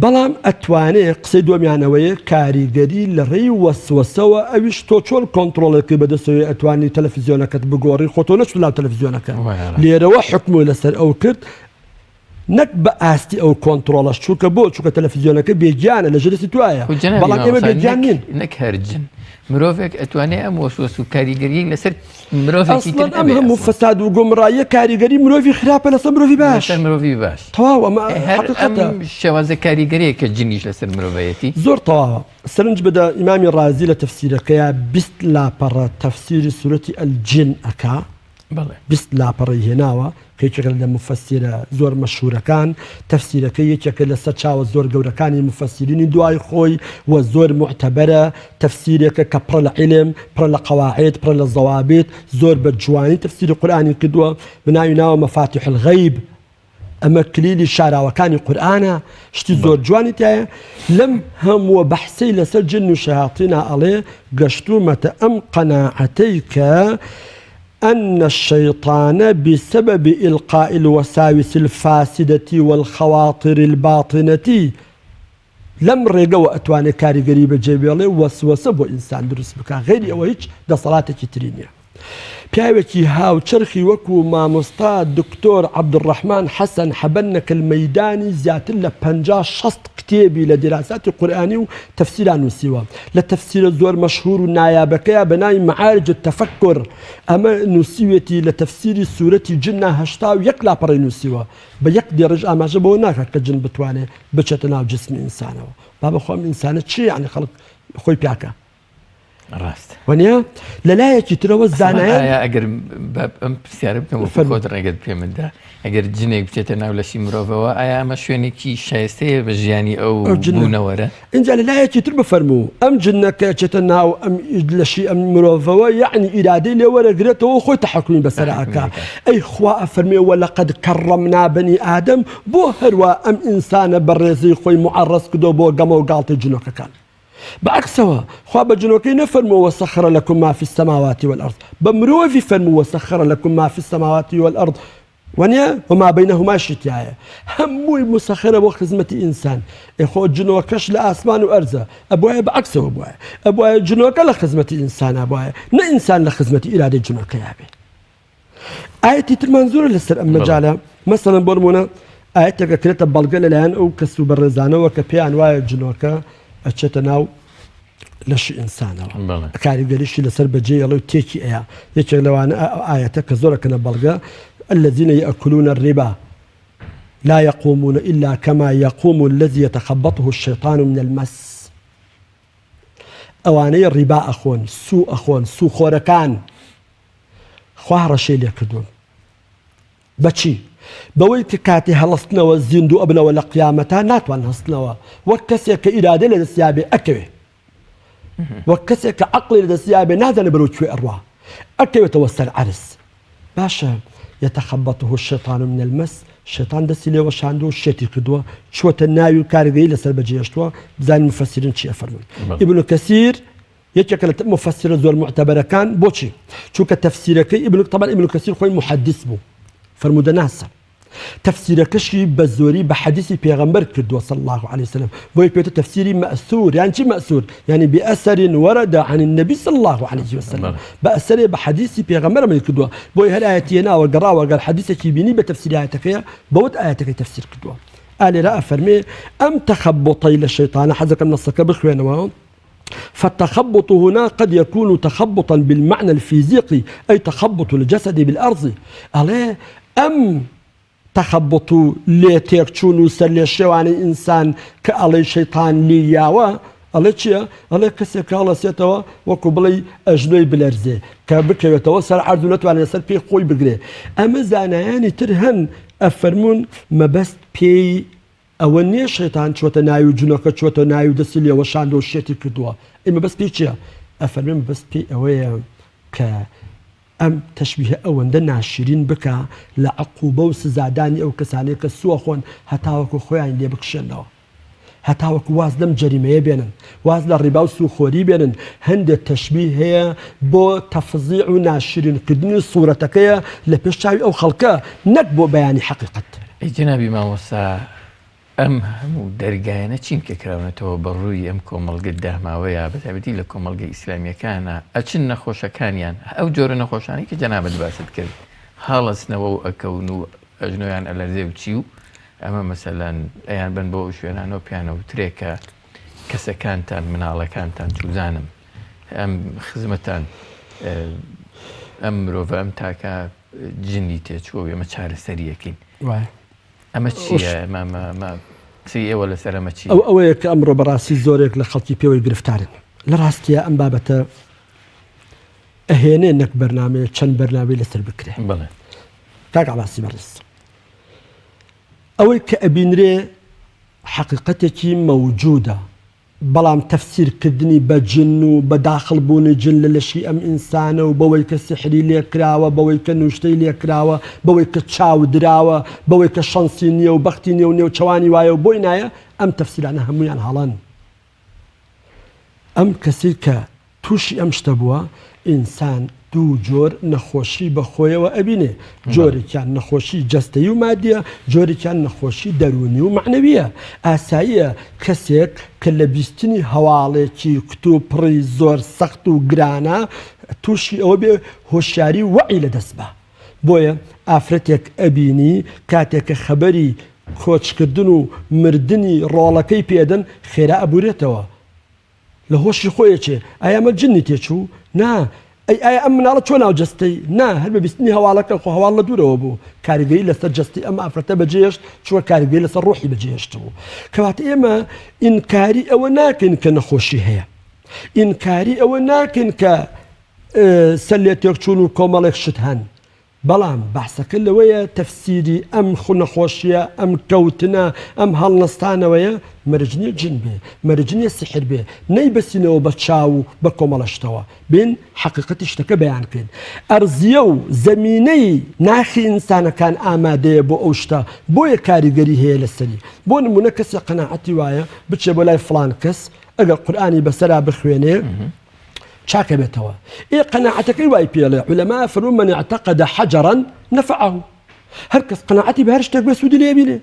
بەڵام ئەتوانێ قسەی دووەمیان ئەوەیە کاریگەری لە ڕێی وەسوەسەوە ئەویش تۆ چۆن کۆنتڕۆڵێکی بەدەستەوەی ئەتوانی تەلەفزیۆنەکەت بگۆڕی خۆ تۆ نەچوو ناو تەلەفزیۆنەکە لێرەوە حکمۆ لەسەر ئەو کرد نەک بە ئاستی ئەو کۆنتڕۆڵەش چونکە بۆ چونکە تەلەفزیۆنەکە بێگیانە لە ژێر دەستی توایە بەڵام ئێمە بێگیان نین نەک هەر جن مرۆڤێک ئەتوانێ ئەم وەسوەس و کاریگەریی لەسەر مرۆڤێکی تر ئەسڵەن ئەم هەموو فەساد و گومڕاییە کاریگەری مرۆڤی خراپە لەسەر مرۆڤی باش لەسەر مرۆڤی باش تەواو ئەمە هەر حەقیقەتە ئەم شێوازە کاریگەریە کە جنیش لەسەر مرۆڤایەتی زۆر تەواوە سەرنج بدە ئیمامی ڕازی لە تەفسیرەکەیا 20 لاپەڕە تەفسیری سورەتی الجن ئەکا 20 لاپەڕەی هێناوە کە یەکێکە لە موفەسیرە زۆر مەشهورەکان، تەفسیرەکەی یەکێکە لە سەرچاوە زۆر گەورەکانی موفەسیرینی دوای خۆی و زۆر موعتەبەرە، تەفسیرێکە کە پڕە لە عیلم، پڕە لە قەواعید، پڕە لە زەوابت، زۆر بە جوانی تەفسیری قورئانی کردووە، بە ناوی ناوە مفاتیح الغیب، ئەمە کلیلی شاراوەکانی قورئانە، شتی زۆر جوانی تیایە، لەم هەمووە بەحسەی لەسەر جن و شەیاتینا ئەڵێ گەشتوومەتە ئەم قەناعەتەی کە ان الشیطان بسبب القاء الوساوس الفاسدە والخواطر الباطنە لەم ڕێگەوە ئەتوانێ کاریگەری بەجێ بێڵێ وەسوەسە بۆ ئینسان دروست بکا غەیری ئەوە هیچ دەسەڵاتێکی تری نییە. پیاوێکی هاوچەرخی وەکو مامۆستا دکتۆر عەبدولڕەحمان حەسەن حەبەنەک المەیدانی زیاتر لە 50 60 کتێبی لە دیراساتی قورئانی و تەفسیرا نووسیوە لە تەفسیرە زۆر مەشهور و نایابەکەیا بە ناوی معارج التفکر ئەمە نووسیوێتی لە تەفسیری سورەتی جننا 81 لاپەڕەی نووسیوە بە یەک دێڕیش ئاماژە بەوە ناکات کە جن بتوانێ بچێتە ناو جسمی ئینسانەوە بابە خۆ ئەم ئینسانە چیە یعنی خەڵک خۆی پیاکە. ڕاست وەنیە لەلایەکی ترەوە زانایان ئەگەر ئەم پرسیارە بکەم خۆت ڕێگەت پێ مندا ئەگەر جنێک بچێتە ناو لەشی مرۆڤەوە ئایا ئەمە شوێنێکی شایستەیە بە ژیانی ئەو بوونەوەرە؟ ئینجا لە لایەکی تر بفەرموو ئەم جنە کە ئەچێتە ناو ئەم لەشی ئەم مرۆڤەوە یەعنی ئیرادەی لێ وەرەگرێتەوە خۆی تەحەکومی بەسەرا ئەکا ئەی خوا ئەفەرموێ وەلەقەد کەڕەمنا بەنی ئادەم بۆ هەروا ئەم ئینسانە بەڕێزی خۆی معەڕەز کردووە بۆ گەمە و گاڵتەی جنۆکەکان بە عەکسەوە خوا بە جنۆکەی نەفەرمووە وسخر لکم ما فی السماوات والارض بە مرۆڤی فەرموو وسخر لکم ما فی السماوات والارض وەنیە وما بینهما شی تیایە هەمووی مسەخەرە بۆ خزمەتی ئینسان ئێ خۆ جنۆکەش لە ئاسمان و ئەرزە ئەبوایە بە عەکسەوە بوایە ئەبوایە جنۆکە لە خزمەتی ئینسانا بوایە نە ئینسان لە خزمەتی ئیرادەی جنۆکەیا بێ ئایەتی ترمان زۆرە لەسەر ئەم مەجالە مەسەڵەن بۆ نمونە ئایەتێک ئەکرێتە بەڵگە لەلایەن ئەو کەس و بەڕێزانەوە کە پێیان وایە جنۆکە ئەچێتە ناو لەشی ئینسانەوە کاریگەریشی لەسەر بەجێ ئەڵێ و تێکی ئەیا یەکێک لەوانە ئایەتە کە زۆرەکەنە بەڵگە الذين يأكلون الربا لا يقومون إلا كما يقوم الذي يتخبطه الشيطان من المس ئەوانەی ڕیبا ئەخۆن سوو ئەخۆن سووخۆرەکان خوا هەڕەشەی لێکردوون بەچی؟ بەوەی کە کاتێ هەڵستنەوە زیندوو ئەبنەوە لە قیامەتا ناتوان هەستنەوە وەک کەسێک کە ئیرادەی لە دەستیا بێ ئەکەوێ وەک کەسێک کە عەقڵی لە دەستیا بێ نازانێ بەرەو کوێ ئەڕوا ئەکەوێتەوە سەر عەرز باشە يتخبطه الشيطان من المس شەیتان دەستی لێ وەشاندووە و شێتی کردووە چووەتە ناوی و کارگەری لەسەر بەجێهێشتووە بزانین مفەسیرین چی ئەفەرموون ئیبن کەسیر یەکێکە لە مفەسیرە زۆر موعتەبەرەکان بۆچی چونکە تەفسیرەکەی ئیبن طبعا ئیبن کەسیر خۆی محەدیس بوو فەرموودەناسە تەفسیرەکەشی بە زۆری بە حەدیسی پێغەمبەر کردووە صلی الله علیه وسلم بۆیە پێتە تەفسیری مەئسور یان چی مەئسور یعنی بأثر ورد عن النبي صلی الله علیه وسلم بە ئەسەرێ بە حەدیسی پێغەمبەر ئەمەی کردووە بۆیە هەر ئایەتی هێناوە گەڕاوە گەر حەدیسێکی بینی بە تەفسیری ئایەتەکەیە بەوت ئایەتەکەی تەفسیر کردووە ئا لێرە ئەفەرمێ ئەم تەخەبوطەی لە شەیتانە حەزەکەم نەسەکە بخوێنەوە فالتخبط هنا قد يكون تخبطا بالمعنى الفيزيقي أي تخبط الجسد بالأرض ئەڵێ ئەم تەخەبوت و لێ تێکچوون و سەرلێشێوانی ئینسان کە ئەڵێی شەیتان لێی یاوە، ئەڵێ چییە؟ ئەڵێ کەسێک کە هەڵەسێتەوە وەکو بڵێی ئەژنۆی بلەرزێ، کە بکەوێتەوە سەر عەرز و نەتوانێ لەسەر پێی خۆی بگرێ. ئەمە زانایانی تر هەن ئەفەرموون مەبەست پێی ئەوە نییە شەیتان چۆتە ناوی و جنۆکە چۆتە ناوی و دەستی لێوەشاندوە و شێتی کردووە. ئەی مەبەست پێی چییە؟ ئەفەرموێ مەبەست پێی ئەوەیە کە ئەم تەشبیهە ئەوەندە ناشرین بکا لە عقوبە و سزادانی ئەو کەسانەی کە سوو ئەخۆن هەتاوەکو خۆیانی لێ بکشێنەوە هەتاوەکو واز لەم جەریمەیە بێنن واز لە ڕیبا و سووخۆری بێنن هەندێک تەشبیه هەیە بۆ تەفزیع و ناشرین کردنی سوورەتەکەیە لە پێش چاوی ئەو خەڵکە نەک بۆ بەیانی حەقیقەت. ئەی جەنابی مامۆستا ئەم هەموو دەرگایانە چین کە کراونەتەوە بە ڕووی ئەم کۆمەڵگە داماوەیا بە تایبەتی لە کۆمەڵگە ئیسلامیەکانا ئەچن نەخۆشەکانیان ئەو جۆرە نەخۆشانەی کە جەنابت باست کرد هەڵەسنەوە و ئەکەون و ئەژنۆیان ئەلەرزێ و چی و ئەمە مەسەلەن ئەیان بەن بۆ ئەو شوێنانەوە پێیان ئەوترێ کە کەسەکانتان مناڵەکانتان چوزانم ئەم خزمەتان ئەم مرۆڤە ئەم تاکە جنی تێچووە و ئێمە چارەسەریەکەین ئەمە چییە؟ قسەی ئێوە لەسەر ئەمە چییە؟ ئەو ئەوەیە کە ئەمڕۆ بەڕاستی زۆرێک لە خەڵکی پێوەی گرفتارن. لە ڕاستییا ئەم بابەتە ئەهێنێ نەک بەرنامەیە چەند بەرنامەی لەسەر بکرێ. بەڵێ. کاک عەباسی بەڕێز ئەوەی کە ئەبینرێ حەقیقەتێکی مەوجودە بەڵام تەفسیر کردنی بە جن و بە داخڵ بوونی جن لە لەشی ئەم ئینسانە و بەوەی کە سیحری لێ کراوە، بەوەی کە نوشتەی لێ کراوە، بەوەی کە چاو دراوە، بەوەی کە شەنسی نییە و بەختی نییە و نێوچەوانی وایە و بۆی نایە، ئەم تەفسیرانە هەموویان هەڵەن. ئەم کەسەی کە تووشی ئەم شتە بووە، ئینسان دوو جۆر نەخۆشی بە خۆیەوە ئەبینێ، جۆرێکیان نەخۆشی جەستەیی و مادیە، جۆرێکیان نەخۆشی دەروونی و مەعنەویە. ئاساییە کەسێک کە لە بیستنی هەواڵێکی کتوپڕی زۆر سەخت و گرانە تووشی ئەوە بێ هۆشیاری و وەعی لەدەست با. بۆیە ئافرەتێک ئەبینی کاتێک کە خەبەری کۆچکردن و مردنی ڕۆڵەکەی پێدەن خێرا ئەبورێتەوە. لە هۆشی خۆی ئەچێ ئایا ئەمە جنی تێچوو؟ نا ئەی ئایا ئەم مناڵە چۆ ناو جەستەی؟ نا هەر بە بیستنی هەواڵەکە خۆ هەواڵ لە دوورەوە بوو کاریگەری لەسەر جەستەی ئەم ئافرەتە بەجێهێشت چووە کاریگەری لەسەر ڕۆحی بەجێهێشتبوو کەواتە ئێمە ئینکاری ئەوە ناکەین کە نەخۆشی هەیە. ئینکاری ئەوە ناکەین کە سەر لێ تێکچوون و کۆمەڵێک شت هەن، بەڵام بەحسەکە لەوەیە تەفسیری ئەم نەخۆشییە، ئەم کەوتنە، ئەم هەڵنەستانەوەیە مەرج نییە جن بێ، مەرج نییە سیحر بێ، نەیبەستینەوە بە چاو و بە کۆمەڵە شتەوە، بێین حەقیقەتی شتەکە بەیان بکەین. ئەرزییە و زەمینەی ناخی ئینسانەکان ئامادەیە بۆ ئەو شتە، بۆیە کاریگەری هەیە لەسەری. بۆ نموونە کەسێک قەناعەتی وایە بچێ بۆ لای فڵان کەس، ئەگەر قورئانی بەسەرا بخوێنێ چاکە بێتەوە ئێ قەناعەتەکەی وای پێڵێ علەما فەرموون من اعتقد حجرا نفعه هەر کەس قەناعەتی بە هەر شتێک بێ سوودی لێ بینێ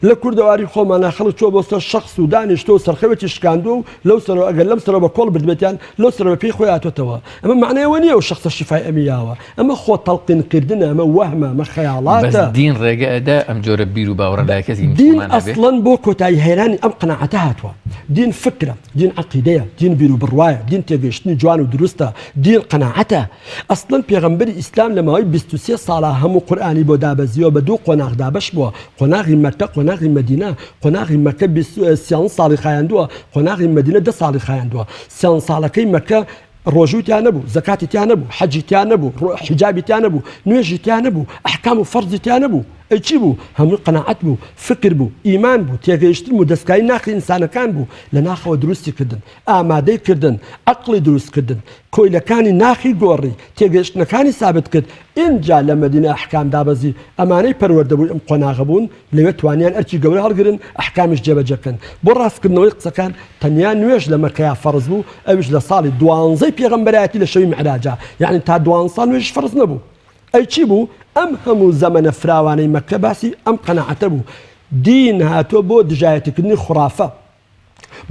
لە کوردەواری خۆمانە خەڵک چۆ بۆ سەر شخص و دانیشتۆ و سەرخەوێکی شکاندووە و لەو سەرەوە ئەگەر لەم سەرەوە بە کۆڵ بردبێتیان لەو سەرەوە پێی خۆی هاتۆتەوە ئەمە معنای ئەوە نییە ئەو شخصە شیفای ئەمی یاوە ئەمە خۆ تەڵقینکردنە ئەمە وەهمە ئەمە بەس خەیاڵاتە. دین ڕێگە ئەدا ئەم جۆرە بیر و باوەڕە لای کەسی دین موسڵمان هەبێ؟ ئەسڵەن بۆ کۆتایی هێنانی ئەم قەناعەتە هاتووە. دین فکرە، دین عەقیدەیە، دین بیر و بڕوایە، دین تێگەیشتنی جوان و دروستە، دین قەناعەتە. ئەسڵەن پێغەمبەری ئیسلام لە ماوەی 23 ساڵا هەموو قورئانی بۆ دابەزیوە بە دوو قۆناغ دابەش بووە، قۆناغی مەککە، قۆناغی مەدینە. قۆناغی مەککە 13 ساڵی خایاندووە، قۆناغی مەدینە دە ساڵی خایاندووە. 13 ساڵەکەی مەککە ڕۆژووی تیا نەبوو، زەکاتی تیا نەبوو، حەجی تیا نەبوو، حیجابی تیا نەبوو، نوێژی تیا نەبوو، ئەحکام و فەرزی تیا نەبوو. ئەی چی بوو؟ هەمووی قەناعەت بوو، فکر بوو، ئیمان بوو، تێگەیشتن بوو، دەستکاری ناخی ئینسانەکان بوو، لە ناخەوە دروستی کردن، ئامادەی کردن، عەقڵی دروست کردن، کۆیلەکانی ناخی گۆڕی، تێگەیشتنەکانی سابت کرد، ئینجا لە مەدینە ئەحکام دابەزی، ئەمانەی پەروەردەبووی ئەم قۆناغە بوون، لەوێ توانیان ئەرکی گەورە هەڵگرن، ئەحکامیش جێبەجێ بکەن. بۆ ڕاستکردنەوەی قسەکان، تەنیا نوێژ لە مەککەیا فەرز بوو، ئەویش لە ساڵی دوانزەی پێغەمبەرایەتی لە شەوی میعراجا، یەعنی تا دوانزە ساڵ نوێژیش فەرز نەبوو. ئەی چی بوو؟ ئەم هەموو زەمەنە فراوانەی مەککە باسی ئەم قەناعەتە بوو. دین هاتووە بۆ دژایەتیکردنی خوڕافە.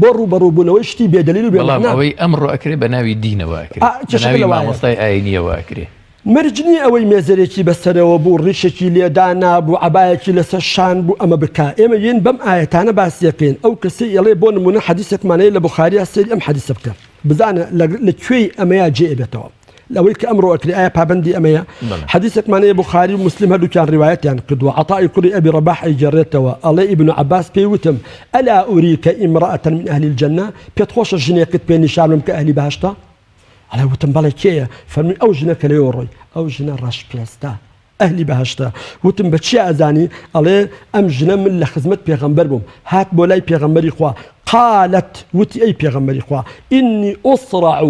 بۆ ڕووبەڕووبوونەوەی شتی بێ دەلیل و بێ بەڵام مەعنا. ئەوەی ئەمڕۆ ئەکرێ بە ناوی دینەوە ئەکرێ، ئا بە کێشەکە ناوی لەوایە. مامۆستای ئایینییەوە ئەکرێ. مەرج نییە ئەوەی مێزەرێکی بەسەرەوە بوو، ڕیشێکی لێ دانابوو، عەبایەکی لەسەر شان بوو ئەمە بکا. ئێمە یێن بەم ئایەتانە باسی ئەکەین. ئەو کەسەی ئەڵێ بۆ نموونە حەدیسێکمان هەیە لە بوخاریا سەیری ئەم حەدیسە بکە بزانە لە کوێی ئەمەیا جێ ئەبێتەوە. لەوەی کە ئەمڕۆ ئەکرێ ئایا پابەندی ئەمەیە؟ حەدیسێکمان هەیە بوخاری و موسلیم هەردووکیان ڕیوایەتیان کردووە عەتائی کوڕی ئەبی ڕەباح ئەیگێڕێتەوە ئەڵێ ئیبن عەباس پێی وتم ئەلا ئوریکە امرأة من أهل الجنة پێت خۆشە ژنێکت پێ نیشان بم کە ئەهلی بەهەشتە؟ ئەڵێ وتم بەڵێ کێیە؟ فەرمووی ئەو ژنە کە لەوێوە ڕۆی ئەو ژنە ڕەشپێستە ئەهلی بەهەشتە وتم بە چیا ئەزانی ئەڵێ ئەم ژنە من لە خزمەت پێغەمبەر بووم هات بۆ لای پێغەمبەری خوا قالت وتی ئەی پێغەمبەری خوا ئینی ئوسرع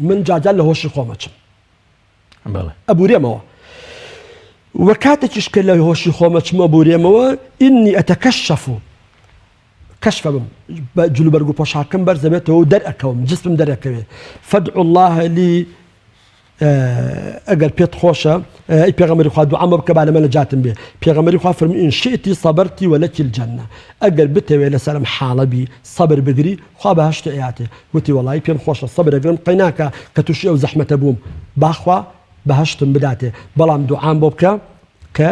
من جاجار لە هۆشی خۆم ئەچم ئەبورێمەوە وە کاتێکیش کە لە هۆشی خۆم ئەچم ئەبورێمەوە ئینی ئەتەکەشەف کەشفە بم بە جلوبەرگ و پۆشاکەم بەرزەبێتەوە و دەرئەکەوم جسمم دەرەکەوێ فەدع الله لی ئەگەر پێت خۆشە ئەی پێغەمبەری خوا دوعام بۆ بکە با لەمە نەجاتم بێ پێغەمبەری خوا فەرمووی إن شئت صبرت ولك الجنة ئەگەر بتەوێ لەسەر ئەم حاڵە بی سەبر بگری خوا بەهەشت ئەیاتێ وتی وەڵایی پێم خۆشە سەبر ئەگرم قەیناکا کە تووشی ئەو زەحمەتە بووم با خوا بەهەشتم بداتێ بەڵام دوعام بۆ بکە کە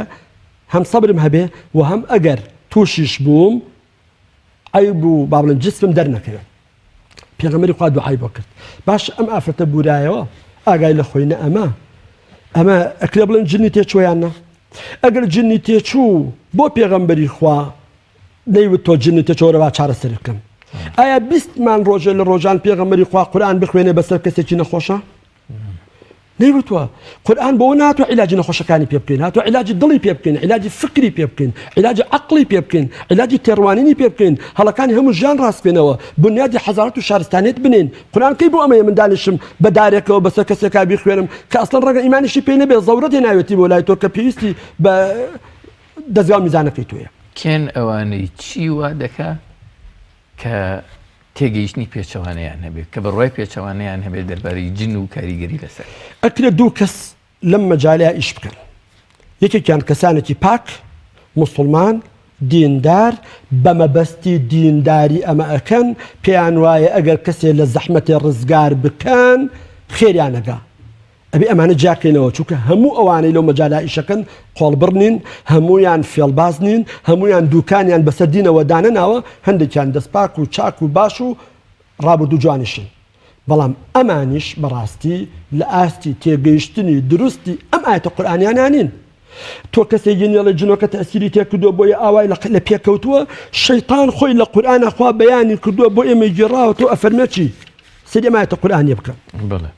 هەم سەبرم هەبێ و هەم ئەگەر تووشیش بووم عەیب و با بڵێن جسمم دەرنەکەوێت پێغەمبەری خوا دوعای بۆ کرد باش ئەم ئافرەتە بورایەوە ئاگای لە خۆی نە ئەمە ئەمە ئەکرێ بڵێن جنی تێچووە یان نا ئەگەر جنی تێچوو بۆ پێغەمبەری خوا دەیوت تۆ جنی تێچۆرە با چارەسەری بکەم ئایا بیستمان ڕۆژێ لە ڕۆژان پێغەمبەری خوا قورئان بخوێنێ بەسەر کەسێکی نەخۆشە نەیوتوە قورئان بۆ ناتوە عیلاجی نەخۆشەکانی پێ بکەین هاتوە عیلاجی دڵی پێ بکەین عیلاجی فکری پێ بکەین عیلاجی عەقڵی پێ بکەین عیلاجی تێڕوانینی پێ بکەین هەڵەکانی هەموو ژیان ڕاست بکەینەوە بنیادی حەزارەت و شارستانیەت بنێین قورئان کەی بۆ ئەمەیە من دانیشم بە دارێکەوە بەسەر کەسێکا بیخوێنم کە ئەسڵەن ڕەنگە ئیمانیشی پێ نەبێ زەورەت هێناوێتی بۆ لای تۆ کە پێویستی بە دەزگا و میزانەکەی تۆیە. کێن ئەوانەی چی وا دەکا کە تێگەیشتنی پێچەوانەیان هەبێت، کە بڕوای پێچەوانەیان هەبێت دەربارەی جن و کاریگەری لەسەر. ئەکرێ دوو کەس لەم مەجالەیا ئیش بکەن، یەکێکیان کەسانێکی پاک، موسڵمان، دیندار، بە مەبەستی دینداری ئەمە ئەکەن، پێیان وایە ئەگەر کەسێ لە زەحمەتێ ڕزگار بکەن خێریان ئەگا. ئەبێ ئەمانە جیاکەینەوە چونکە هەموو ئەوانەی لەو مەجالە ئیشەکەن قۆڵبڕ نین، هەموویان فێڵباز نین، هەموویان دووکانیان بەسەر دینەوە دانەناوە، هەندێکیان دەستپاک و چاک و باش و ڕابردوو جوانیشن، بەڵام ئەمانیش بەڕاستی لە ئاستی تێگەیشتنی دروستی ئەم ئایەتە قورئانیانە نین. تۆ کەسێکی نێڵێ جنۆکە تەئسیری تێکردووە بۆیە ئاوای لە پێکەوتووە، شەیتان خۆی لە قورئانا خوا بەیانی کردووە بۆ ئێمەی گێڕاوە تۆ ئەفەرمێ چی؟ سەیری ئەم ئایەتە قورئانیە بکە. بەڵێ.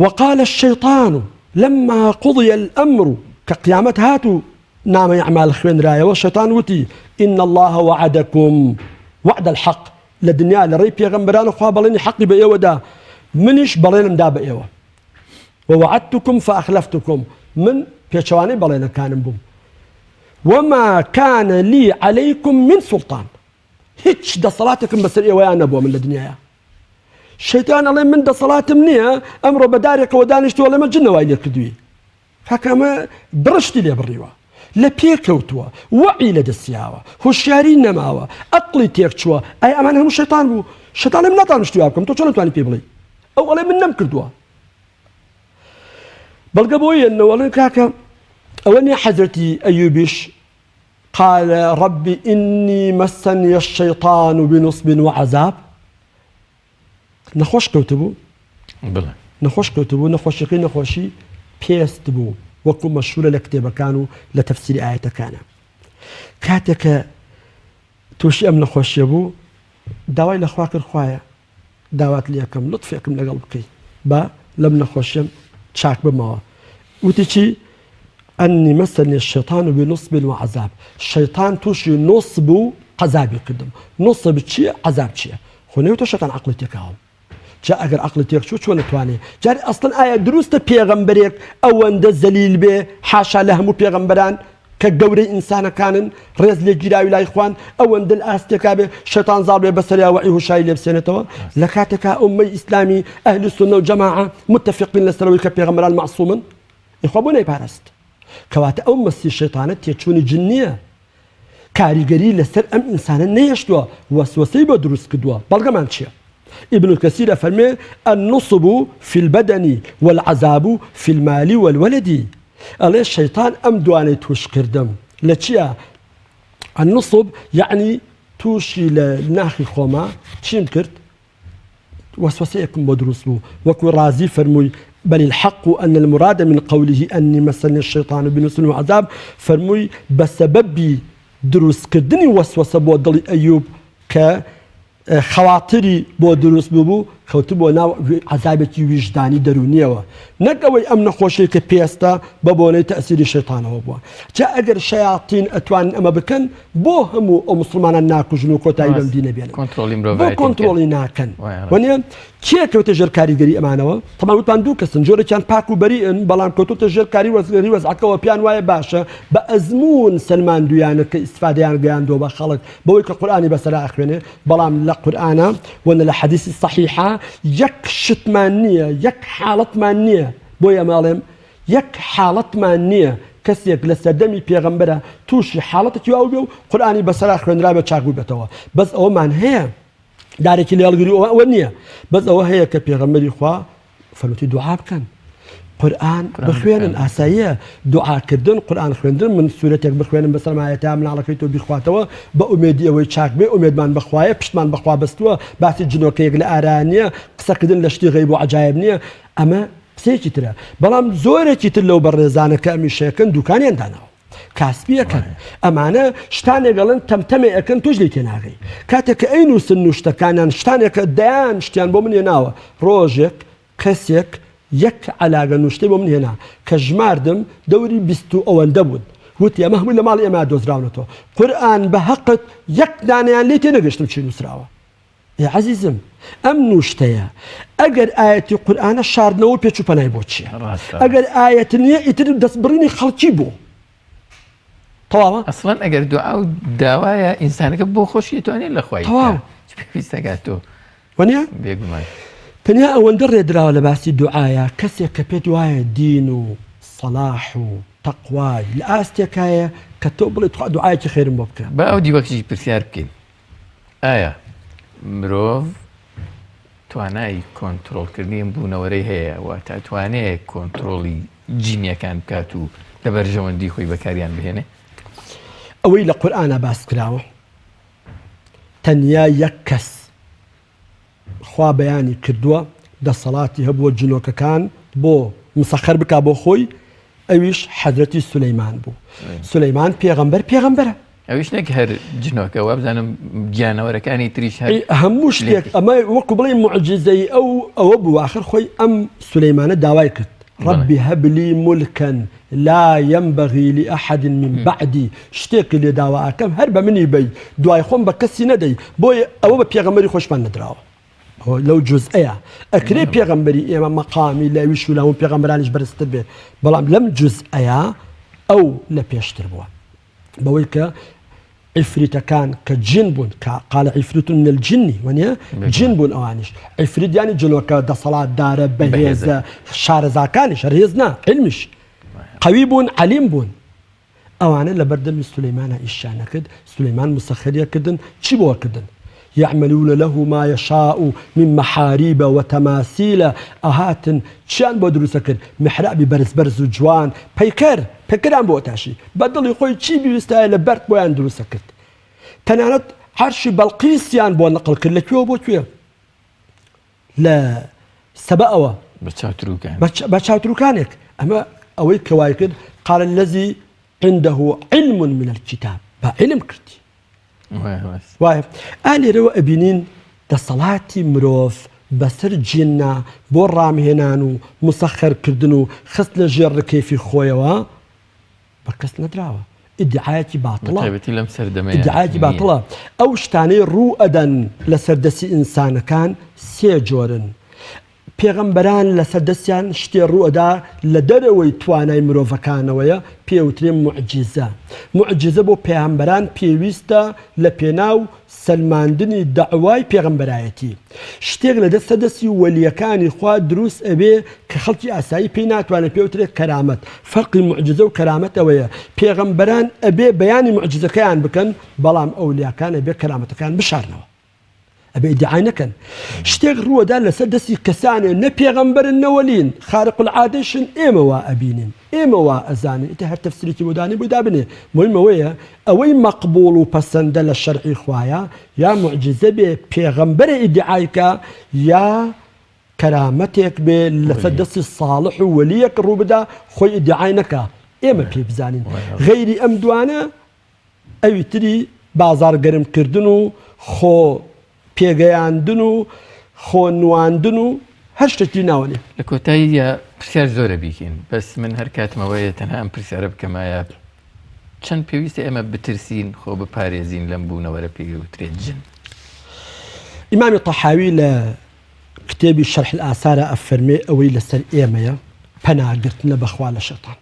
وقال الشیطان لما قضی الامر کە قیامەت هات و نامەی ئەعمال خوێنرایەوە شەیتان وتی ان الله وعدکم وعد الحق لە دنیا لە ڕێی پێغەمبەران خوا بەڵێنی حەقی بە ئێوە دا منیش بەڵێنم دا بە ئێوە ووعدتکم فاخلفتکم من پێچەوانەی بەڵێنەکانم بووم وما كان لي عليكم من سلطان هیچ دەسەڵاتێکم بەسەر ئێوەیان نەبووە من لە دنیاە شەیتان ئەڵێ من دەسەڵاتم نییە ئەمڕۆ بە دارێکەوە دانیشتووە لەمە جنەوای لێ کردووی کاکە ئەمە بڕشتی لێ بڕیوە لە پێ کەوتووە وەعی لە دەستیاوە هۆشیاری نەماوە ئەقڵی تێکچووە ئەی ئەمان هەموو شەیتان بوو شەیتان من ناتوانم شتی وا بکەم تۆ چۆن ئەتوانی پێی بڵێی ئەو ئەڵێ من نەمکردووە بەڵگە بۆ یەنەوە ئەڵێن کاکە ئەوە نییە حەزرەتی ئەیوبیش قال رب إني مسني الشيطان بنصب وعذاب نەخۆش کەوتبوو بڵێ. نەخۆش کەوتبوو نەخۆشیەکەی نەخۆشی پێست بوو وەکو مەشهورە لە کتێبەکان و لە تەفسیری ئایەتەکانە کاتێک کە تووشی ئەم نەخۆشیە بوو داوای لە خوا کرد خوایە داوات لەکەم لطفێکم لەگەڵ بکەی با لەم نەخۆشیەم چاک بمەوە وتی چی أني مسني الشيطان بنصب وعذاب شەیتان تووشی نصب و عەزابی کردم نصب چییە عەزاب چییە خۆ نەوتە شەیتان عەقڵی تێکاوم جا ئەگەر عەقڵی تێکچوو چۆن ئەتوانێ جاری ئەسڵەن ئایا دروستە پێغەمبەرێک ئەوەندە زەلیل بێ حاشا لە هەموو پێغەمبەران کە گەورەی ئینسانەکانن ڕێز لێگیراوی لای خوان ئەوەندە لە ئاستێکا بێ شەیتان زاڵ بێ بەسەریا وەعی هوشیاری لێ بسێنێتەوە لە کاتێکا ئوممەی ئیسلامی ئەهلی سوننە و جەماعە متفقین لەسەرەوەی کە پێغەمبەران مەعسومن ئیخوا بۆ نەیپارست کەواتە ئەو مەسی شەیتانە تێچوونی جن نییە کاریگەری لەسەر ئەم ئینسانە نەهێشتووە وەسوەسەی بۆ دروست کردووە بەڵگەمان چییە؟ ابن کەسیر ئەفەرمێ النصب فی البدن والعذاب فی المال والولد ئەڵێ شەیتان ئەم دوانەی توش کردم لە چییە؟ النصب یعنی تووشی لە ناخی خۆما چیم کرد؟ وەسوەسەیەکم بۆ دروست بوو وەکو ڕازی فەرمووی بل الحق أن المراد من قوله أني مسني الشيطان بنصب وعذاب فەرمووی بە سەبەبی دروستکردنی وەسوەسە بۆ دڵی ئەیوب کە خەواتری بۆ دروست ببوو کەوتبووە ناو عەزابێکی ویژدانی دەروونیەوە نەک ئەوەی ئەم نەخۆشیەی کە پێستە بە بۆنەی تەئسیری شەیتانەوە بووە جا ئەگەر شەیاتین ئەتوانن ئەمە بکەن بۆ هەموو ئەو موسڵمانان ناکوژن و کۆتایی بەم دینە بێنن کۆنترۆڵی بۆ مرۆڤایەتی بکەن کۆنترۆڵی ناکەن وایە وەنیە کێ کەوتە ژێر کاریگەری ئەمانەوە تەمان وتمان دوو کەسن جۆرێکیان پاک و بەریئن بەڵام کەوتۆتە ژێر کاری وەزگەری وەزعەکەوە پێیان وایە باشە بە ئەزموون سەلماندویانە کە ئیسفادەیان گەیاندووە بە خەڵک بەوەی کە قورئانی بەسەرا ئەخوێنێ بەڵام لە قورئانا و نە لە حەدیسی سەحیحا یەک شتمان نییە یەک حاڵەتمان نییە بۆیە ئەمە ئەڵێم یەک حاڵەتمان نییە کەسێک لە سەردەمی پێغەمبەرا تووشی حاڵەتێکی وا بووبێ و قورئانی بەسەرا خوێنرابێ چاک بووبێتەوە بەس ئەوەمان هەیە دارێکی لێ هەڵگری ئەوە ئەوە نییە بەس ئەوە هەیە کە پێغەمبەری خوا فەرمووتی دوعا بکەن قورئان بخوێنن ئاساییە دوعاکردن قورئان خوێندن من سورەتێک بخوێنم بەسەر مایەتا مناڵەکەی تۆ بیخواتەوە بە ئومێدی ئەوەی چاک بێ ئومێدمان بەخوایە پشتمان بەخوا بەستووە باسی جنۆکەیەک لە ئارا نییە قسەکردن لە شتی غەیب و عەجایب نییە ئەمە قسەیەکی ترە بەڵام زۆرێکی تر لەو بەڕێزانە کە ئەمیشەکەن دوکانیان داناوە کاسپی ئەکەن ئەمانە شتانێک ئەڵێن تەمتەمێ ئەکەن تۆش لێی تێناگەی کاتێک کە ئەینووسن نووشتەکانیان شتانێکە دەیان شتیان بۆ من هێناوە ڕۆژێک کەسێک یەک عەلاگە نووشتەی بۆ من هێنا کە ژماردم دەوری 20 و ئەوەندە بوون وتی ئەمە هەمووی لە ماڵی ئێمە دۆزراونەتەوە قورئان بە هەقت یەک دانەیان لێ تێنەگەشتم چی نووسراوە ئێ عەزیزم ئەم نووشتەیە ئەگەر ئایەتی قورئانە شاردنەوە پێچ و پەنای بۆ چییە؟ ڕاستە. ئەگەر ئایەت نییە ئیتر دەستبڕینی خەڵکی بۆ تەواوە؟ ئەسڵەن ئەگەر دوعا و داوایە ئینسانەکە بۆ خۆشی ئەتوانێت لە خوای تەواو. بکا چ پێویست دەکات تۆ وەنیە؟ بێگومان. تەنیا ئەوەندە ڕێدراوە لە باسی دوعایا کەسێک کە پێت وایە دین و سەڵاح و تەقوای لە ئاستێکایە کە تۆ بڵێ تخوا دوعایەکی خێرم بۆ بکە. با ئەو دیوەکیش پرسیار بکەین ئایا مرۆڤ توانای کۆنترۆڵکردنی ئەم بوونەوەرەی هەیە واتە ئەتوانێ کۆنترۆڵی جینیەکان بکات و لە بەرژەوەندی خۆی بەکاریان بهێنێ؟ ئەوەی لە قورئانا باس کراوە تەنیا یەک کەس خوا بەیانی کردووە دەسەڵاتی هەبووە جنۆکەکان بۆ مسەخەر بکا بۆ خۆی ئەویش حەزرەتی سولەیمان بوو سولەیمان پێغەمبەر پێغەمبەرە. ئەویش نەک هەر جنۆکە وابزانم گیانەوەرەکانی تریش هەر هەموو شتێک ئەمە وەکو بڵێ معجزەی ئەو ئەوە بوو آخر خۆی ئەم سولەیمانە داوای کرد رب هب لي ملكا لا ينبغي لأحد من بعدي شتێکی لێ داوا ئەکەم هەر بە منی بەی دوای خۆم بە کەسی نەدەی بۆیە ئەوە بە پێغەمبەری خۆشمان نەدراوە لەو جزئەیە ئەکرێ پێغەمبەری ئێمە مەقامی لە ئەویش و لە هەموو پێغەمبەرانیش بەرزتر بێ بەڵام لەم جزئەیە ئەو لە پێشتر بووە بەوەی کە عیفریتەکان کە جن بوون کە قال عفریت من الجن وەنیە جن بوون ئەوانیش عیفریت یانی جنۆکە دەسەڵاتدارە بەهێزە شارەزاکانیش هەر هێز نا علمیش قوی بوون عەلیم بوون ئەوانە لە بەردەمی سولەیمانە ئیشیان نەکرد سولەیمان مسەخەریە کردن چی بۆ کردن یعملون له ما یشاء من محاریب وتماثیل ئەهاتن چیان بۆ دروست ئەکرد میحرابی بەرز بەرز و جوان پەیکەر پەیکەریان بۆ ئەتاشی بە دڵی خۆی چی بیویستایە لە بەرد بۆیان دروست ئەکرد تەنانەت عەرشی بەڵقیسیان بۆ نەقڵ کرد لە کوێوە بۆ کوێ لە سەبەئەوە بە چاوتروکانێک ئەمە ئەوەی کەوای کرد قال الذي عنده علم من الكتاب بە علم کردی وایە ئا لێرەوە ئەبینین دەسەڵاتی مرۆڤ بەسەر جیننا بۆ ڕامهێنان و مسەخەرکردن و خستنە ژێر ڕکێفی خۆیەوە بە کەس نەدراوە ئیدعایەکی باتڵە بەتایبەتی لەم سەردەمەیە ئیدعایەکی باتڵە ئەو شتانەی ڕوو ئەدەن لەسەر دەستی ئینسانەکان سێ جۆرن پێغەمبەران لەسەر دەستیان شتێ ڕووئەدا لە دەرەوەی توانای مرۆڤەکانەوەیە پێوترێ موعجیزە. موعجیزە بۆ پەیامبەران پێویستە لە پێناو سەلماندنی دەعوای پێغەمبەرایەتی. شتێک لە دەستە دەستی وەلیەکانی خوا دروست ئەبێ کە خەڵکی ئاسایی پێی ناتوانێ پێوترێ کەرامەت. فەرقی موعجیزە و کەرامەت ئەوەیە پێغەمبەران ئەبێ بەیانی موعجیزەکەیان بکەن بەڵام ئەولیاکان ئەبێ کەرامەتەکەیان بشارنەوە. ئەبێ ئیدعای نەکەن شتێک ڕووەدا لەسەر دەستی کەسانێ نە پێغەمبەرن نە وەلین خارق العادەشن ئێمە وا ئەبینین ئێمە وا ئەزانین ئیتر هەر تەفسیرێکی بۆ دانێ بۆی دابنێ مهم ئەوەیە ئەوەی مەقبوڵ و پەسەندە لە شەرعی خوایە یا موعجیزە بێ پێغەمبەرە ئیدعای کە یا کەرامەتێک بێ لەسەر دەستی ساڵح و وەلیەک ڕووبدا خۆی ئیدعای نەکا ئێمە پێی بزانین غەیری ئەم دوانە ئەوی تری بازاڕ گەرم کردن و خۆ پێگەیاندن و خۆ نواندن و هەر شتێکی ناوە نیە. لە کۆتاییا پرسیار زۆرە بیکەین بەس من هەر کاتمەوەیە تەنها ئەم پرسیارە بکەم ئایا چەند پێویستە ئێمە بترسین خۆ بپارێزین لەم بوونەوەرە پێی وترێت جن؟ ئیمامی تەحاوی لە کتێبی شەرح الآثارا ئەفەرمێ ئەوەی لەسەر ئێمەیە پەناگرتنە بەخوا لە شەیتان.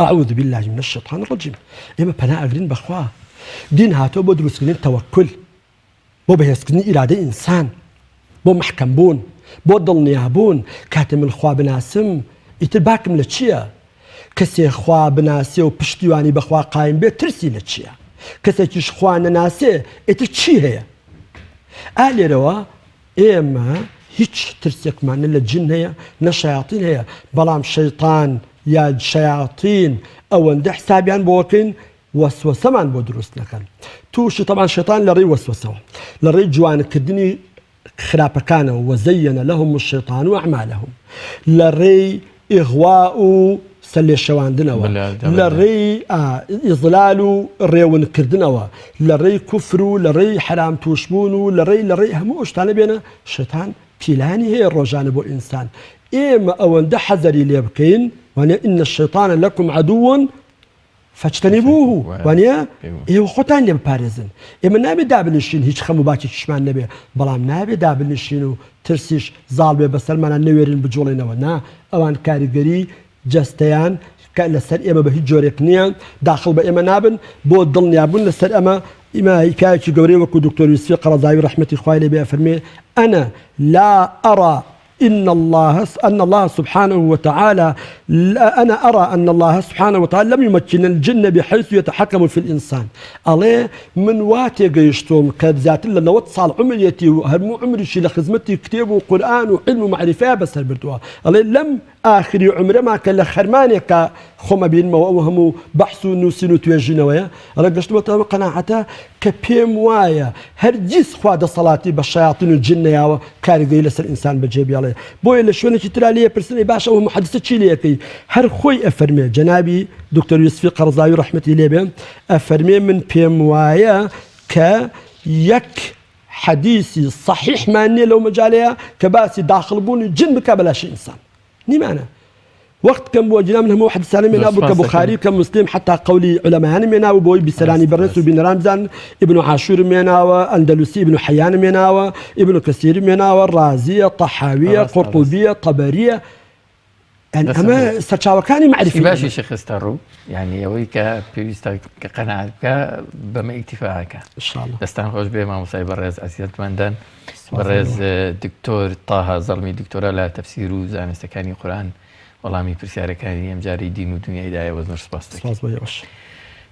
اعوذ باللە من الشیطان الرجیم ئێمە پەنا ئەگرین بەخوا دین هاتووە بۆ دروستکردنی تەوەکل بۆ بەهێزکردنی ئیرادەی ئینسان بۆ محکەم بوون بۆ دڵنیابوون کاتێ من خوا بناسم ئیتر باکم لە چییە کەسێ خوا بناسێ و پشتیوانی بەخوا قایم بێت ترسی لە چییە کەسێکیش خوا نەناسێ ئیتر چی هەیە ئا لێرەوە ئێمە هیچ ترسێکمان نە لە جن هەیە نە شەیاتین هەیە، بەڵام شەیتان یا شەیاتین ئەوەندە حسابیان بۆ کەین وەسوەسەمان بۆ دروست نەکەن تووشی تەبان شەیتان لە ڕێی وەسوەسەوە لە ڕێی جوانکردنی خراپەکانەوە وزین لهم الشیطان اعمالهم لە ڕێی ئیغوا و سەرلێشێواندنەوە، لە ڕێی ئیزلال و ڕێونکردنەوە، لە ڕێی کوفر و لە ڕێی حەرام تووشبوون و لە ڕێی لە ڕێی هەموو ئەو شتانە بێنە، شەیتان پیلانی هەیە ڕۆژانە بۆ ئینسان، ئێمە ئەوەندە حەزەری لێ بکەین، وانیە ان الشیطان لکم عدو فاجتنبوه وانە ئێوە خۆتان لێ بپارێزن ئێمە نابێت دابنیشین هیچ خەم و باکێکیشمان نەبێ بەڵام نابێت دابنیشین و ترسیش زاڵ بێ بەسەرمانە نەوێرین بجوڵێنەوە نا ئەوان کاریگەری جەستەیان کە لەسەر ئێمە بە هیچ جۆرێک نییە داخڵ بە ئێمە نابن بۆ دڵنیابوون لەسەر ئەمە ئیمە پیاوێکی گەورەی وەکو دکتۆر یوسفی قەرەزاوی ڕەحمەتی خوای لێ بێ ئەفەرمێ أنا لا أرى ان اللە ان اللە سبحانە وتعالی انا ارى ان اللە سبحانە وتعالی لم يمکن الجن بحیث یتحکم فی الانسان ئەڵێ من وا تێگەیشتوم کە زیاتر لە 90 ساڵ عمریەتی و هەموو عمریشی لە خزمەتی کتێب و قورئان و علم و مەعریفەیا بەسەر بردووە ئەڵێ لەم ئاخری عمرەما کە لە خەرمانێکا خۆم ئەبینمەوە ئەو هەموو بەحس و نووسین و توێژینەوەیە ئەڵێ گەشتمەتە ئەو قەناعەتە کە. کە پێم وایە هەرگیز خوا دەسەڵاتی بە شەیاتین و جن نەیاوە کاریگەری لەسەر ئینسان بەجێ بێڵێ. بۆیە لە شوێنێکی ترا لێ ئەپرسن ئەی باشە ئەو موحەدیسە چی لێ ئەکەی؟ هەر خۆی ئەفەرمێ جەنابی دکتۆر یوسفی قەرزاوی ڕەحمەتی لێ بێ ئەفەرمێ من پێم وایە کە یەک حەدیسی سەحیحمان نییە لەو مەجالەیە کە باسی داخڵ بوونی جن بکا بە لاشەی ئینسان. نیمانە وەخت کەم بووە جنا من هەموو حەدیسانم هێنا بوو کە بوخاری کە مسلم حتا قەولی عولەمایانم هێنا بوو بۆی بیسەرانی بەڕێز و بینەران بزانن ئیبن عاشورم هێناوە ئەندەلوسی ئیبن حەیانم هێناوە ئیبن کەسیرم هێناوە ڕازیە طەحاویە قورطوبیە طەبەریە ئەمە سەرچاوەکانی مەعریفی باشیشی خستە ڕوو یعنی ئەوەی کە پێویستە کە قەناعەت بکە بەمە ئیکتیفاکە دەستان خۆش بێ مامۆستای بەڕێز ئەزیەتمەندان بەڕێز دکتۆر تاها زەڵمی دکتۆرا لە تەفسیر و زانستەکانی قورئان وەڵامی پرسیارەکانی ئەمجارەی دین و دنیای دایەوە زۆر سپاس دەکەین. سپاس بۆ ئێوەش.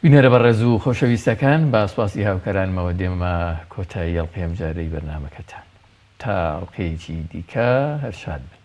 بینەرە بەڕێز و خۆشەویستەکان بە سپاسی هاوکارانمەوە دێمە کۆتایی ئەڵقەی ئەمجارەی بەرنامەکەتان. تا ئەڵقەیەکی دیکە هەر شاد بن.